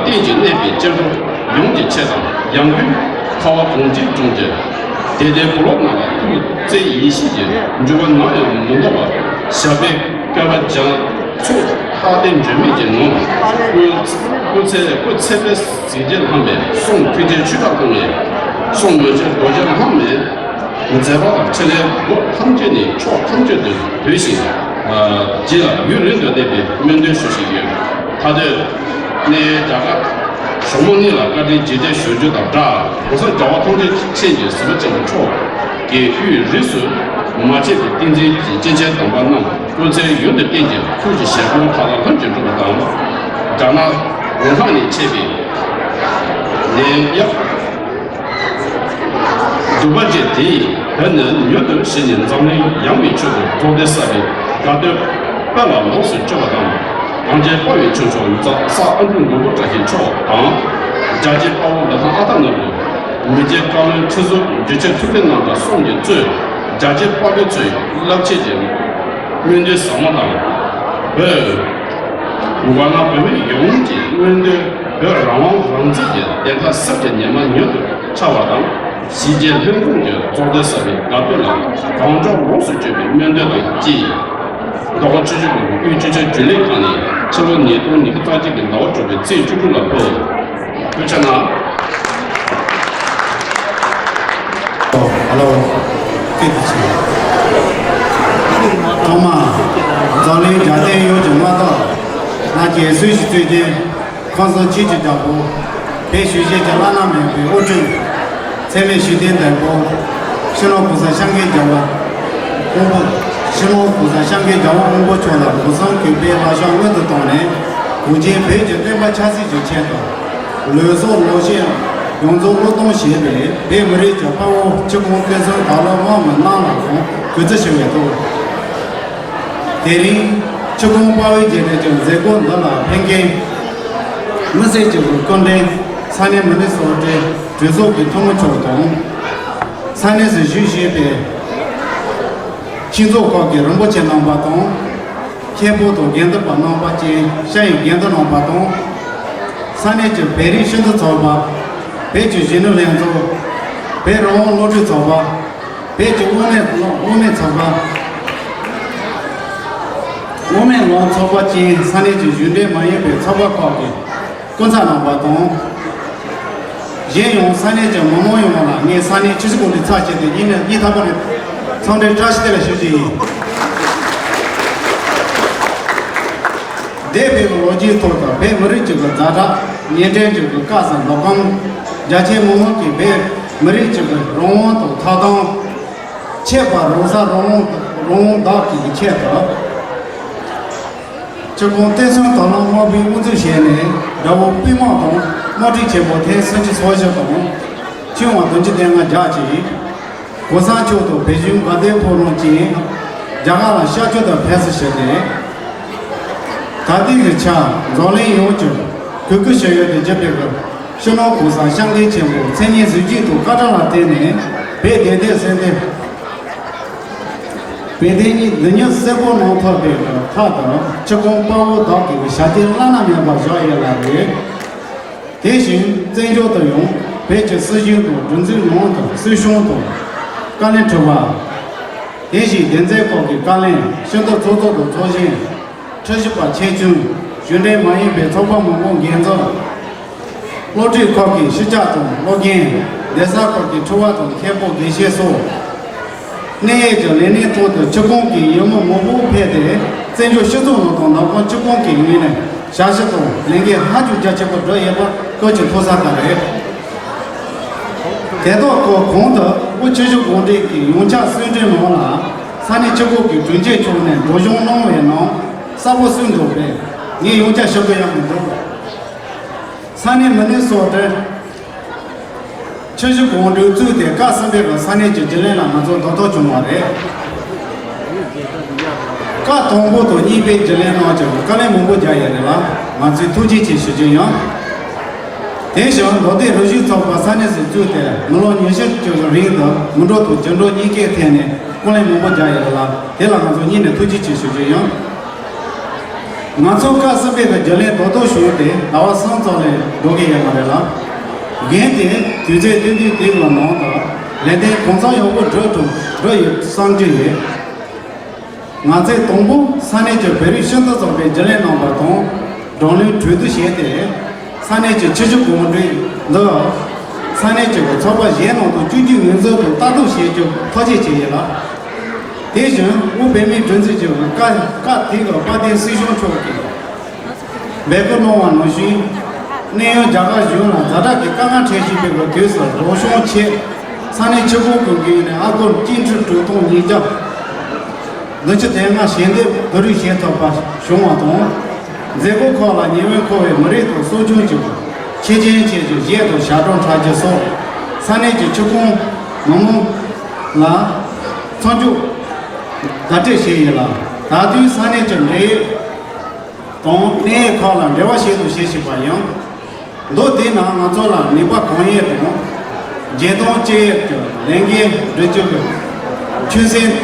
བརྟེན་ཅིང་གནས་པའི་སྐྱེ་འགྲོ་ཡོངས་ཀྱི་ཆེད་དང་། ཡང་སྒོས་ཁ་བ་གངས་ཅན་ལྗོངས་ཀྱི་དད་ལྡན་བུ་སློབ་རྣམས་ལ་ཐུགས་བརྩེ་ཡིད་བཞིན་གྱི་འབྱོར་པ་ནམ་ཡང་མི་འདོར་བར་ཞབས་པད་བསྐལ་པ་རྒྱ་མཚོ་ལྟར་འདྲེན་མེད་ཀྱི་ངང་སྐུ་སྐུ་ཚེ་སྐུ་ཚེ་བའི་གཟི་བརྗིད་ལྷམ་མེ། གསུང་ཐུགས་རྗེའི་ཆུ་རགས་ལྷམ་མེ། གསུང་མོས་གུས་རྡོ་རྗེ་ལྷམ་མེ། མཛད་པ་དང་ཕྲིན་ལས་སྒོ་ཐམས་ཅད་ནས་ཕྱོགས་ཐམས་ཅད་དུ་བོད་ཞིང་རྗེ་ལ་ཡུན་རིང་དུ་གནས་པའི་སྨོན་འདུན་ཞུ་བཞིན་ཡོད། མཐའ་སྡོད་ནས་རྒྱ་གར་ ཞོགས་མོ་གཉིས་ལ་བཀའ་དྲིན་རྗེས་དྲན་ཞུ་རྒྱུ་དང་སྦྲགས། གོང་ས་རྒྱལ་བ་ཐམས་ཅད་མཁྱེན་ཅིང་གཟིགས་པ་ཅན་གྱི་མཆོག་གིས་དབུས་རིས་སུ་མ་ཆད་པའི་བསྟན་འཛིན་གྱི་སྐྱེས་ཆེན་དམ་པ་རྣམས་སྐུ་ཚེ་ཡུན་དུ་བརྟན་ཅིང་ཐུགས་ཀྱི་བཞེད་དགོངས་མཐའ་དག་ལྷུན་གྱིས་འགྲུབ་པ་དང་། རྒྱ་ནག་ཝུ་ཧན་ནས་མཆེད་པའི་ནད་ཡམས་གདུག་པ་ཅན་དེ་ཡིས་བོད་ནས་མྱུར་དུ་ཞི་ནས་འཛམ་གླིང་ཡངས་པའི་ཕྱོགས་སུ་རྫོགས་ལྡན་ས་རའི་དགའ་སྟོན་དཔལ་ལ་ལོངས་སུ་སྤྱོད་པ་དང་། གངས་ཅན་དཔའ་བོའི་ཁྱུ་མཆོག་ཛ་ས་ཨ་འབྲུག་མགོན་པོ་བཀྲ་ཤིས་མཆོག་དང་། རྒྱལ་གཅེས་དཔའ་བོ་ལི་ཐང་ཨ་སྟག་རྣམས་ཀྱིས་མི་རྗེ་བཀའ་བློན་ཁྲི་ཟུར་འཇུ་ཆེན་ཐུབ་བསྟན་རྣམ་གྲྭ་གསུམ་གྱིས་གཙོས་རྒྱལ་གཅེས་དཔའ་བོ་ཚོས་རླབས་ཆེན་གྱི་སྨོན་འདུན་ཟབ་མོ་དང་། བོད། ཝཱ་ཎ་བོད་མི་ཡོངས་ཀྱི་སྨོན་འདུན། བོད་རང་དབང་རང་བཙན་གྱི་བདེན་མཐའ་གསེར་གྱི་ཉི་མ་མྱུར་དུ་འཆར་བ་དང་། གཞིས་བྱེས་ལྷན་ཁུངས་ཀྱི་རྫོགས་ལྡན་ས་རའི་དགའ་སྟོན་ལ་གང་མགྱོགས་ལོངས་སུ་སྤྱོད་པའི་སྨོན་འདུན་དང་བཅས། མདོ་ཁམས་ཆུ་བཞི་སྒང་དྲུག་དབུས་སྤྱི་ཁྱབ་རྒྱུན་ལས་ཁང་ནས་ཕྱི་ལོ་ཉིས་སྟོང་ཉི་ཤུ་རྩ་གཅིག་གི་ཟླ་བ་དྲུག་པའི་ཚེས་བཅུ་དྲུག་ལ་ཕུལ། ཐུགས་རྗེ་གནང་། ཨ་ལོ། སྐད་དུ་ཆེ། ཐོག་མར་འཛམ་གླིང་རྒྱལ་བསྟན་ཡོངས་ཀྱི་མངའ་བདག་ལྷ་རྒྱལ་སྲས་ཀྱི་གཙོས་ཀྱི་ཁམས་གསུམ་ཆོས་ཀྱི་རྒྱལ་པོ། བོད་གཞིས་བྱེས་ཀྱི་བླ་ན་མེད་པའི་དབུ་ཁྲིད། འཚེ་མེད་ཞི་བདེའི་མདུན་དཔོན། སྤྱི་ནོར་༸གོང་ས་༸སྐྱབས་མགོན་རྒྱལ་བ་དབང་པོ། སྤྱི་ནོར་༸གོང་ས་༸སྐྱབས་མགོན་རྒྱལ་བ་དབང་པོ་མཆོག་ལ་གོ་གསུམ་གུས་པས་ལག་ཞབས་སྔོན་དུ་བཏང་ནས། གངས་ཅན་བོད་ཀྱི་བསྟན་པ་ཆབ་སྲིད་ཀྱི་ཆེད་དུ། ལུས་སྲོག་ལོངས་སྤྱོད་ཡོངས་རྫོགས་བློས་གཏོང་བྱས་པའི་བོད་མི་རིགས་ཀྱི་དཔའ་བོ་ཆུ་ཁོང་བསྟན་འཛིན་དར་ལོ་དམག་མི་རྣམས་ལ་ཡང་གུས་བརྩི་ཞུ་བའི་ཐོག། དེ་རིང་ཆུ་ཁོང་དཔའ་བོའི་རྗེས་དྲན་གྱི་མཛད་སྒོ་འདི་ལ་ཕེབས་མཁན། མི་སེར་གྱི་སྐུ་མགྲོན། ས་གནས་མི་རིགས་སོ་བགྲེས་གྲོས་ཚོགས་ཀྱི་འཐུས་མི་མཆོག་དང་། ས་གནས་སུ་བཞུགས་བཞིན་པའི་ཆོས་ཚོགས་ཁག་གི་རིན་པོ་ཆེ་རྣམ་པ་དང་། མཁན་པོ་དང་དགེ་འདུན་པ་རྣམ་པ་བཅས་ཤ་ཡི་དགེ་འདུན་རྣམ་པ་དང་། ས་གནས་ཀྱི་བོད་རིགས་སྤྱི་མཐུན་ཚོགས་པ། བོད་ཀྱི་གཞོན་ནུ་ལྷན་ཚོགས། བོད་རང་དབང་སློབ་ཕྲུག་ཚོགས་པ། བོད་ཀྱི་དབུ་མའི་དབུ་མའི་ཚོགས་པ། དབུ་མའི་ལམ་ཚོགས་པ་བཅས་ས་གནས་ཀྱི་གཞུང་འབྲེལ་མ་ཡིན་པའི་ཚོགས་པ་ཁག་གི་སྐུ་ཚབ་རྣམ་པ་དང་། གཞན་ཡང་ས་གནས་ཀྱི་མི་མང་ཡོངས་ལ་ངས་ས་གནས་ཆུ་བཞི་སྒང་དྲུག་ཚབ་བྱས་ཏེ་སྙིང་ནས་སྙིང་ཐག་པ་ནས་འཚམས་འདྲི་བཀྲ་ཤིས་བདེ་ལེགས་ཞུ་རྒྱུ་ཡིན། འདས་པའི་ལོ་རྒྱུས་ཐོག་ཏུ་བོད་མི་རིགས་ཀྱི་ཛ་དྲག་ཉེ་འབྲེལ་གྱི་སྐབས་སུ་མདོ་ཁམས་རྒྱ་ཆེའི་མི་མང་གིས་བོད་མི་རིགས་ཀྱི་རང་དབང་དང་ཐོབ་ཐང་། ཆེད་དུ་རང་ས་རང་དབང་རང་དབང་བདག་གི་ཆེད་དུ། ཆུ་ཁོང་བསྟན་སྲུང་དར་ལམ་དམག་དཔུང་དབུ་འཛུགས་བྱས་ནས། དགྲ་བོ་པུས་མོ་དང་དམག་འཁྲུག་ཆེན་པོ་ཐེངས་སུམ་ཅུ་སོ་བཞི་དང་། ཆུང་བ་བདུན་ཅུ་དོན་ལྔ་རྒྱག་ཅིང་། གོ་ས་མཆོག་ཏུ་བོད་གཞུང་དགའ་ལྡན་ཕོ་བྲང་ཅན་རྒྱ་གར་ལ་གཤག་བཅོས་དང་ཕེབས་བསུ་ཞུས་ཏེ། ད་ལྟའི་གི་ཆ་འཛམ་གླིང་ཡོངས་ཀྱི་གུས་བཀུར་ཞུ་ཡུལ་དུ་གྱུར་པའི་གི་སྤྱི་ནོར་༸གོང་ས་༸སྐྱབས་མགོན་ཆེན་པོ་མཚན་སྙན་གཟི་བརྗིད་དང་བཀའ་དྲིན་ལ་བརྟེན་ནས། བོད་བདེན་མཐའི་གསལ་འདེབས། བོད་དོན་གཉིས་འདི་ཉིད་གསལ་པོ་གནང་ཐུབ་པའི་ཐབས་དང་། ཆུ་ཁོང་དཔའ་བོ་དག་གི་ཞབས་རྗེས་བླ་ན་མེད་པ་བཞག་ཡོད་ལ་རེད། དེ་བཞིན་བཙན་བྱོལ་དུ་ཡང་བོད་ཀྱི་སྲིད་གཞུང་དང་སྒྲིག་འཛུགས་ནང་དུ་སྲིད་སྐྱོང་དང་བཀའ་བློན་ཁྲི་པ། དེ་བཞིན་སྡེ་ཚན་ཁག་གི་བཀའ་བློན། སྤྱི་འཐུས་ཚོགས་གཙོ་དང་ཚོགས་གཞོན། ཁྲིམས་ཞིབ་པ་ཆེ་ཆུང་། གཞུང་འབྲེལ་མ་ཡིན་པའི་ཚོགས་པ་མང་པོ་འགན་འཛིན། སློབ་ཕྲུག་ཁག་གི་སྤྱི་ཁྱབ་དང་སློབ་དགེ། གདན་ས་ཁག་གི་ཁྲི་པ་དང་མཁན་པོ་དགེ་བཤེས་སོགས། གནད་ཡོད་ཀྱི་ལས་སྣེ་ཐོག་ཏུ་ཆུ་ཁོང་གི་ཡུལ་མི་མང་པོ་ཕེབས་ཏེ། བཙན་བྱོལ་སྤྱི་ཚོགས་ནང་དང་ནང་ཁུལ་ཆུ་ཁོང་གི་ངོས་ནས་ཞབས་ཕྱི་དང་ལས་འགན་ཧ་ཅང་རྒྱ་ཆེན་པོ་བསྒྲུབས་ཡོད་པ་བཀོད་ཀྱི་མཐོང་ས་ལྟར་རེད། དེ་དག་གི་གོང་དུ་དབུས་ཆུ་བཞི་སྒང་དྲུག་གི་ཡོངས་ཁྱབ་གསུང་གྲོས་ནང་ལ། ས་གནས་ཆུ་ཁོངས་ཀྱི་དྲུང་ཆེ་མཆོག་ནས་སྒྲོག་སྦྱང་གནང་བའི་ནང་གསལ་པོ་གསུངས་འདུག་པས། ངས་ཡང་བསྐྱར་ཞུ་དགོས་ཡག་མི་འདུག་ས་གནས་མི་སྣ་སོགས་དེ་ཆུ་བཞི་སྒང་དྲུག་བཙུགས་ཏེ་སྐབས་གསུམ་པའི་ས་གནས་ཀྱི་རྒྱུན་ལས་ལ་ང་ཚོ་བདག་ཐོབ་བྱུང་བ་རེད། སྐབས་དང་པོ་དང་གཉིས་པའི་རྒྱུན་ལས་རྣམས་ཀྱིས་བཀའ་ལན་མང་པོ་རྒྱག་ཡོད་རེད་ལ། ང་ཚོས་ཐུགས་རྗེ་ཆེ་ཞུ་རྒྱུ་ཡིན། དེ་བཞིན་མདོ་སྟོད་རི་བཞི་ཚོགས་པ་ས་གནས་སུ་བཙུགས་ཏེ་མི་ལོ་ཉི་ཤུ་ཅིག་གི་རིང་དུ་མི་འགྲོ་དང་རྒྱུ་འགྲོ་གཉིས་ཀའི་ཐད་ནས་བཀའ་ལན་མང་པོ་རྒྱག་ཡོད་རེད་ལ། དེ་ལ་ང་ཚོ་སྙིང་ནས་ཐུགས་རྗེ་ཆེ་ཞུ་རྒྱུ་ཡིན། ང་ཚོ་སྐབས་གསུམ་པའི་གི་རྒྱུན་ལས་རྡོག་རྡོག་བྱུང་སྟེ་ཟླ་བ་གསུམ་ཙམ་ལས་འགྲོ་གི་ཡོད་མ་རེད་ལ། འོན་ཏེ་དུས་ཚོད་ཏན་ཏན་དེ་གི་ནང་དུ་ལས་དོན་གང་ཚང་ཡག་པོ་འགྲུབ་ཐུབ་འགྲུབ་ཡོད་བསམ་གྱི་ཡོད། ང་ཚོས་དང་པོ་ས་གནས་ཀྱི་བོད་རིགས་སྤྱི་མཐུན་ཚོགས་པའི་རྒྱུན་ལས་རྣམ་པ་དང་བགྲོ་གླེང་གྲོས་བསྡུར་བྱས་ཏེ། ས་གནས་ཀྱི་ཆུ་བཞི་སྒང་དྲུག་འདི་ས་གནས་ཀྱི་ཚོགས་པ་གཞན་ནང་དུ་བསྐྱོད་རྒྱུའི་ངོས་འཛིན་དང་ལྟ་རྟོག་བྱེད་རྒྱུ་ཐག་བཅད་བྱས་ཡོད་ལ། དེ་བཞིན་དབུས་བོད་མིའི་སྒྲིག་འཛུགས་ཀྱི་སྐབས་སྐབས་དེ་གི་དཔལ་ལྡན་སྲིད་སྐྱོང་མཆོག་གིས་འབོད་སྐུལ་གནང་བ་ནང་བཞིན། གནས་ཡུལ་རྒྱ་གར་གཞུང་ལ་ཛ་དྲག་གི་དཀའ་ངལ་འཕྲད་བཞིན་པའི་དུས་སུ་རོགས་བྱུང་ཆེད། ས་གནས་ཆུ་ཁོངས་ཀྱི་མགོན་ནས་ཨ་སྒོར་སྐྱིན་ཁྲི་དྲུག་སྟོང་ཉིས་བརྒྱ་ལྔ་བཅུ་དོན་ལྔ་ཞལ་འདེབས་བསྡུ་རུབ་བྱེད་ཐུབ་པ་བྱུང་བ་དང་། མཛད་སྒོ་ཁག་ལ་ཉེ་བའི་འཁོར་བའི་མི་རིགས་དང་གསོ་སྐྱོང་བཅས་ཀྱི་ཆེད་ཆེན་ཆེད་ཀྱི་གཞས་དང་ཞབས་བྲོ་འཁྲབ་རྒྱུ་སོགས་ས་གནས་ཀྱི་ཆུ་ཁོངས་མི་མང་ལ་མཚམས་འཇོག་བརྡ་སྤྲོད་བྱས་ཡོད་ལ། ད་དུང་ས་གནས་ཀྱི་འབྲེལ་ཡོད་དང་གནད་ཡོད་ཁག་ལ་འབྲེལ་བ་བྱེད་དུ་བྱེད་བཞིན་པ་ཡང་། མདོར་བསྡུས་ན་ང་ཚོ་ལ་ནུས་པ་གང་ཡོད་དང་། བརྗེད་དོན་ཅི་ཡོད་ཀྱི་ལས་འགན་སྒྲུབ་རྒྱུ་གི་ཆོད་སེམས།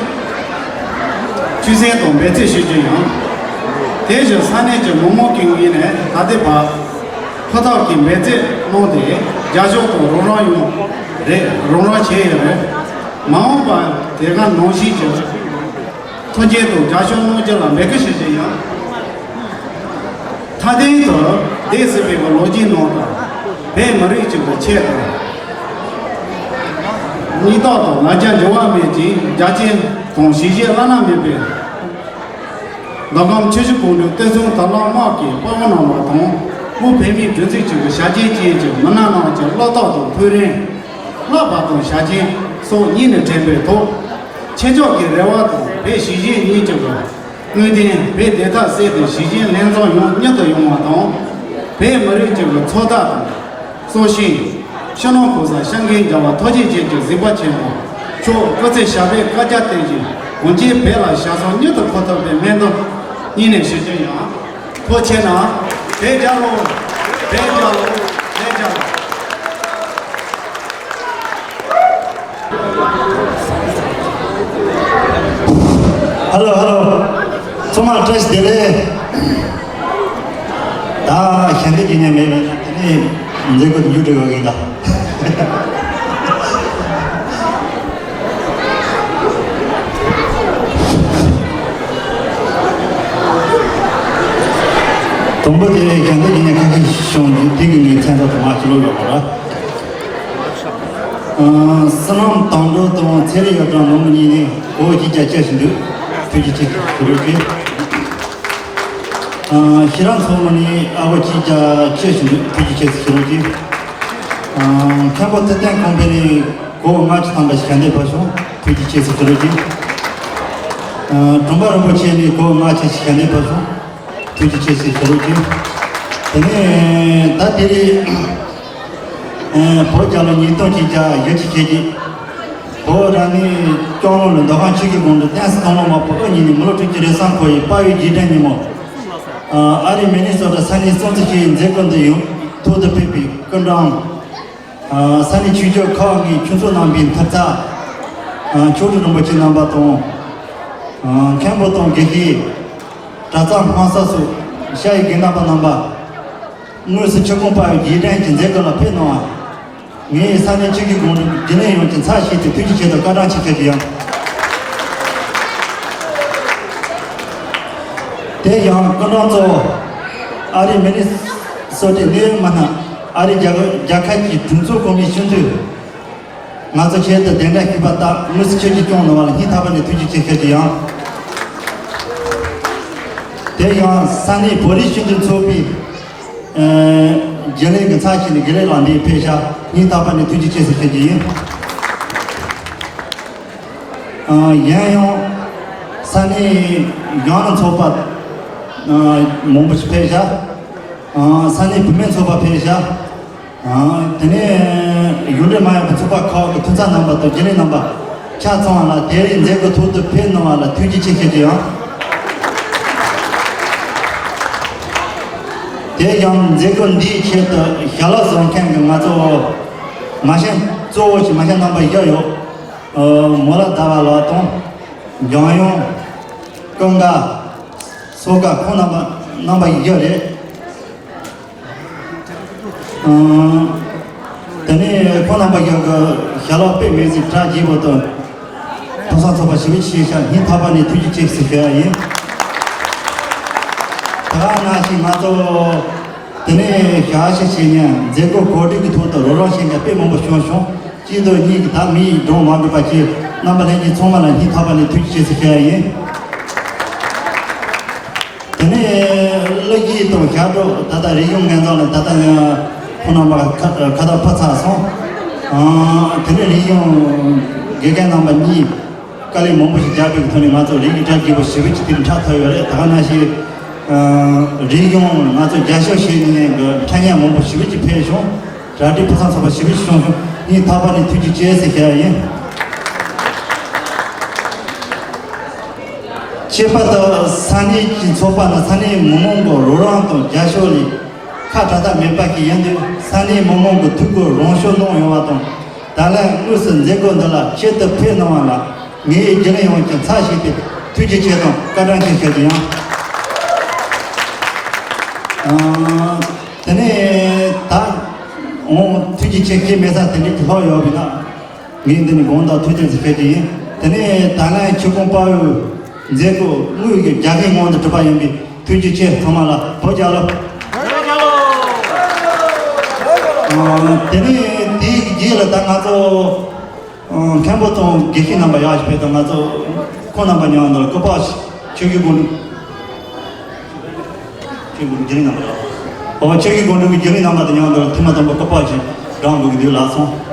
ཆོད་སེམས་དང་འབད་བརྩོན་ཞུ་རྒྱུ་ཡང་། དེ་བཞིན་ས་གནས་ཀྱི་མི་མང་གི་ངོས་ནས་ད་ལྟའི་བར་ཧུར་ཐག་གིས་འབད་བརྩོན་གནང་སྟེ་རྒྱབ་སྐྱོར་དང་རོགས་རམ་ཡོང་རེ་རོགས་རམ་བྱས་ཡོད་རེད། མ་འོངས་པར་དེ་ག་ནང་བཞིན་གྱི་མཐུན་རྐྱེན་དང་རྒྱབ་སྐྱོར་གནང་རྒྱུ་ལ་འབད་བརྩོན་ཞུ་རྒྱུ་ཡིན། མཐའ་དོན་དུ་འདས་ཟིན་པའི་ལོ་རྒྱུས་ནང་དུ་བོད་མི་རིགས་གཅིག་པུ་ཆེད་དུ་སྙིང་སྟོབས་དང་ལ་རྒྱ་འགྱུར་བ་མེད་ཅིང་རྒྱ་ཆེན་དང་གཞིས་བྱེས་བླ་ན་མེད་པའི་མདོ་ཁམས་ཆུ་བཞི་སྒང་དྲུག་སྟོད་ཚང་དྭགས་ལྷ་དམག་གི་དཔའ་བོ་རྣམ་པ་དང་། དམུ་བོད་མིའི་སྒྲིག་འཛུགས་གཅིག་གི་ཞབས་ཆེན་ཅན་གྱི་མི་སྣ་རྣམས་ཀྱི་བློ་སྟོབས་དང་ཕུགས་རིང་བསླབ་པ་དང་ཞབས་ཆེན་སོགས་སྙིང་ནས་དྲན་པའི་ཐོག་ཆེ་མཆོག་གི་རེ་བ་དང་བོད་གཞིས་བྱེས་གཉིས་ཀྱི་དངོས་བདེན་བོད་བདེན་མཐའ་གསལ་ཏེ་གཞིས་བྱེས་ལྷན་འཛོམས་ཡུན་རིང་དུ་ཡོང་བ་དང་། བོད་མི་རིགས་གཅིག་གི་ཚོགས་བདག་དང་། གཙོ་ཆེན། སྤྱི་ནོར་གོང་ས་སྐྱབས་མགོན་རྒྱལ་བ་ཐུགས་རྗེ་ཅན་གྱི་གཟིགས་པ་ཆེན་པོ་མཆོག་སྐུ་ཚེ་ཞབས་པད་བསྐལ་བརྒྱར་བརྟན་ཅིང་གངས་ཅན་བོད་ལ་ཞབས་སོར་མྱུར་དུ་འཁོད་ཐུབ་པའི་སྨོན་འདུན་སྙིང་ནས་ཞུ་རྒྱུ་ཡིན། ཐུགས་རྗེ་གནང་། བོད་རྒྱལ་ལོ། བོད་རྒྱལ་ལོ། བོད་རྒྱལ་ལོ། ཧ་ལོ་ཧ་ལོ། ཚང་མ་བཀྲ་ཤིས་བདེ་ལེགས། ད་ཞལ་འདེབས་རྒྱག་མཁན་མེད་པས་ན་དེ་ནས་མཛད་སྒོ་དེ་མཇུག་སྒྲིལ་དགོས་ཀྱི་ཡིན་ད། དང་པོ་དེ་ཞལ་འདེབས་རྒྱག་མཁན་ཁ་ཤས་ཤིག་བྱུང་འདུག་དེ་གི་ངའི་མཚན་རྟགས་དུ་མ་ཞུ་ལོ་ཡོད་པ་རེད། བསོད་ནམས་དོན་གྲུབ་དང་ཚེ་རིང་ཡོ་བྲང་ནང་མི་གཉིས་ནས་གོ་བོ་གཅིག་བརྒྱ་བཅུ་ཞུ་འདུག་ཐུགས་རྗེ་ཆེ་ཞུ་རོགས་གྱིས། ཤེས་རབ་མཚོ་མོ་ནས་ཨ་བོ་གཅིག་བརྒྱ་བཅུ་ཞུ་འདུག་ཐུགས་རྗེ་ཆེ་ཞུ་རོགས་གྱིས། མཁན་པོ་ཚེ་བརྟན་ཁང་པའི་ནས་གོ་བོ་ལྔ་བཅུ་ཐམ་པ་ཞིག་ཞལ་འདེབས་ཕུལ་སོང་། ཐུགས་རྗེ་ཆེ་ཞུ་རོགས་གྱིས། གྲོང་པ་རིན་པོ་ཆེ་ནས་གོ་བོ་ལྔ་བཅུ་ཞིག་ཞལ་འདེབས་ཕུལ་སོང་། ཐུགས་རྗེ་ཆེ་ཞེས་ཞུ་རོགས་གྱིས། དེ་ནས་ད་དེ་རིང་བོད་རྒྱལ་ལོ་ཉིས་སྟོང་གཅིག་བརྒྱ་བཞི་བཅུ་ཞེ་གཅིག་བོད་རང་གནས་ལྕང་ལོ་ལ་མདོ་ཁམས་ཆུ་བཞི་སྒང་དྲུག་བསྟན་སྲིད་སྟོང་ལོ་མ་པོ་ཨ་ཉིན་ནས་མི་ལོ་དྲུག་ཅུ་རེ་གསུམ་འཁོར་བའི་དཔའ་བོའི་རྗེས་དྲན་ཉིན་མོ། ཨ་རི་མི་ནི་སོ་ཊ་ས་གནས་སྲུང་བརྩི་ཞུ་བའི་མཛད་སྒོ་འདི་ཡང་ཐུགས་དང་ཕན་པའི་སྐུ་མགྲོན། ས་གནས་ཆོས་ཕྱོགས་ཁག་ནས་ཁྱུང་ཚོགས་རྣམ་པའི་མཐུ་རྩལ། མཆོག་སྤྲུལ་རིན་པོ་ཆེ་རྣམ་པ་དང་། མཁན་པོ་དང་དགེ་བཤེས། གྲྭ་ཚང་སྨྲ་བསམ་སོགས་ཤ་ཡི་དགེ་རྣམ་པ་རྣམ་པ། དངོས་སུ་ཆུ་ཁོངས་དཔའ་བོའི་རྗེས་དྲན་གྱི་མཛད་སྒོ་ལ་ཕེབས་གནང་བ། ངས་ས་གནས་ཆུ་བཞི་སྒང་དྲུག་བརྒྱུད་ལས་ཡོངས་ཀྱི་ཚབ་ཞུས་ཏེ་ཐུགས་རྗེ་ཆེ་དང་བཀའ་དྲིན་ཆེ་ཞུ་རྒྱུ་ཡིན། དེ་ཡང་སྐུ་མགྲོན་གཙོ་བོ་ཨ་རིའི་མི་ནི་སོ་ཊའི་གནད་ཡོད་མི་སྣ། ཨ་རིའི་རྒྱ་རྒྱལ་ཁབ་ཀྱི་གྲོས་ཚོགས་གོང་མའི་སྤྱི་འཐུས། ང་ཚོ་ཆེད་དུ་གདན་འདྲེན་ཞུས་པ་དག་དངོས་སུ་ཆོས་ཀྱི་སྐྱོང་གནང་བ་ལ་སྙིང་ཐག་པ་ནས་ཐུགས་རྗེ་ཆེ་ཞུ་རྒྱུ་ཡིན། དེ་ཡང་ས་གནས་བོད་རིགས་སྤྱི་མཐུན་ཚོགས་པའི་རྒྱུན་ལས་ཀྱི་ཚབ་ཞུས་ནས་དགེ་ལེགས་ལགས་འདིར་ཕེབས་ཤག་སྙིང་ཐག་པ་ནས་ཐུགས་རྗེ་ཆེ་ཞུ་རྒྱུ་ཡིན། ཡིན་ཡང་ས་གནས་ཡང་ན་ཚོགས་པ་མང་པོ་ཞིག་ཕེབས་ཤག་ས་གནས་བུད་མེད་ཚོགས་པ་ཕེབས་ཤག་དེ་ནས་གཞུང་འབྲེལ་མ་ཡིན་པའི་ཚོགས་པ་ཁག་གི་མཐུན་ཚོགས་རྣམ་པ་དང་རྒྱུན་ལས་རྣམ་པ་ཆ་ཚང་བ་ལ་དེ་རིང་མཛད་སྒོ་ཐོག་ཏུ་ཕེབས་གནང་བ་ལ་ཐུགས་རྗེ་ཆེ་ཞུ་རྒྱུ་ཡིན། དེ་ཡང་མཛད་སྒོ་འདིའི་ཆེད་དུ་ཞལ་ལག་བཟོ་མཁན་གྱི་ང་ཚོ་མ་ཤན་གཙོ་བོ་ཞིག་མ་ཤན་རྣམ་པ་བཞི་ཡོད། མོ་ལ་ཟླ་བ་ལགས་དང་། འཇམ་དབྱངས། ཀུན་དགའ། སོ་དགའ་ཁོང་རྣམ་པ་རྣམ་པ་བཞི་རེད། དེ་ནས་ཁོང་རྣམ་པ་ཡང་གི་ཞལ་ལག་དཔེ་མི་སྲིད་གྲ་རྒྱས་པོ་དང་། ཕུན་སུམ་ཚོགས་པ་ཞེ་པོ་ཅིག་བྱས་ཤག་སྙིང་ཐག་པ་ནས་ཐུགས་རྗེ་ཆེ་ཞེས་ཞུ་ཡ་ཡིན། ད་ག་ནང་བཞིན་ང་ཚོ་དེ་ནས་ཞག་ཤས་ཤིག་ནས་མཛད་སྒོ་གོ་སྒྲིག་གི་ཐོག་ཏུ་རོགས་རམ་བྱེད་མཁན་དཔེ་མང་པོ་བྱུང་བྱུང་། གཅིག་དང་གཉིས་ཀྱིས་ད་མི་ཡི་འགྲོ་མ་འགྲོ་བ་བྱས། རྣམ་པ་ལྷན་རྒྱས་ཚང་མ་ལ་སྙིང་ཐག་པ་ནས་ཐུགས་རྗེ་ཆེ་ཞེས་ཞུ་ཡ་ཡིན། དེ་ནས་ བློ་སྐྱེད་དང་ཞབས་བྲོ། ད་ལྟ་རིག་གཞུང་ངན་ཚང་ལ་ད་ལྟ་ཡང་ཁོང་རྣམ་པ་ཁ་ཁ་བརྡ་ཕུལ་ཚར་སོང་། ཨ། དེ་ནས་རིག་གཞུང་དགེ་རྒན་རྣམ་པ་གཉིས་དཀའ་ལས་མང་པོ་ཞིག་བརྒྱབ་པའི་ཐོག་ནས་ང་ཚོ་རིག་གི་གྲ་རྒྱས་པོ་ཞེ་པོ་ཅིག་དེ་རིང་འཁྲབ་ཐུབ་ཡོད་རེད། ད་ག་ནང་བཞིན་ཨ་རིག་གཞུང་ང་ཚོ་རྒྱབ་སྐྱོར་བྱེད་མཁན་གྱི་འཁྲབ་མཁན་མང་པོ་ཞེ་པོ་ཅིག་ཕེབས་བྱུང་། གྲ་སྒྲིག་ཕུན་སུམ་ཚོགས་པ་ཞེ་པོ་ཅིག་བྱུང་སོང་། སྙིང་ཐག་པ་ནས་ཐུགས་རྗེ་ཆེ་ཟེར་བཤད་ཡ་ཡིན། ཁྱད་པར་དུ་ས་གནས་ཀྱི་ཚོགས་པ་དང་ས་གནས་མི་མང་གི་རོགས་རམ་དང་རྒྱབ་སྐྱོར་ལས་ཁ་བྲལ་ཐབས་མེད་པ་ཞིག་ཡིན་དུས། ས་གནས་མི་མང་གི་ཐུགས་ཁུར་རང་ཤུགས་གནང་ཡོང་བ་དང་། ད་ལན་དངོས་སུ་མཛད་སྒོ་འདི་ལ་ཆེད་དུ་ཕེབས་གནང་བ་ལ་ངས་བརྒྱུད་ལམ་ཡོངས་ཀྱི་ཚབ་ཞུས་ཏེ་ཐུགས་རྗེ་ཆེ་དང་བཀའ་དྲིན་ཆེ་ཞུ་རྒྱུ་ཡིན། ཨ། དེ་ནས་ད་འོང་ཐུགས་རྗེ་ཆེ། ཁྱེད་མེད་ས་དེ་འདྲའི་ལྷག་ཡོད་པ་ཡིན་ན། ངས་འདི་ནས་དགོངས་དག་ཐུགས་རྗེ་ཆེ་ཞུ་རྒྱུ་ཡིན། དེ་ནས་ད་ལན་ཆུ་ཁོང་དཔའ་བོའི་མཛད་སྒོ་དངོས་ཀྱི་རྒྱལ་ཁའི་ངང་དུ་གྲུབ་པ་ཡིན་པས་ཐུགས་རྗེ་ཆེ། ཚང་མ་ལ་བོད་རྒྱལ་ལོ། ཨ། དེ་ནས་དེའི་རྗེས་ལ་ད་ང་ཚོ་ཨ་མཁན་པོ་དང་དགེ་བཤེས་རྣམ་པ་ཡག་ཞིག་ཕེབས་དང་། ང་ཚོ་ཁོང་རྣམ་པ་མཉམ་དུ་སྐུ་པར་ཞིག་ཆོས་བརྒྱུད་སྒོ་འགྲོ། ཆོས་བརྒྱུད་སྒོ་འགྲོ་བརྒྱུད་རིམ་རྣམ་པ་དང་། འོ། ཆོས་བརྒྱུད་སྒོ་འགྲོ་གི་བརྒྱུད་རིམ་རྣམ་པ་དང་མཉམ་དུ་ཐེངས་མ་དང་པོ་སྐུ་པར་ཞིག་བགྲང་དགོས་ཀྱི་འདུག་ལགས་སོ།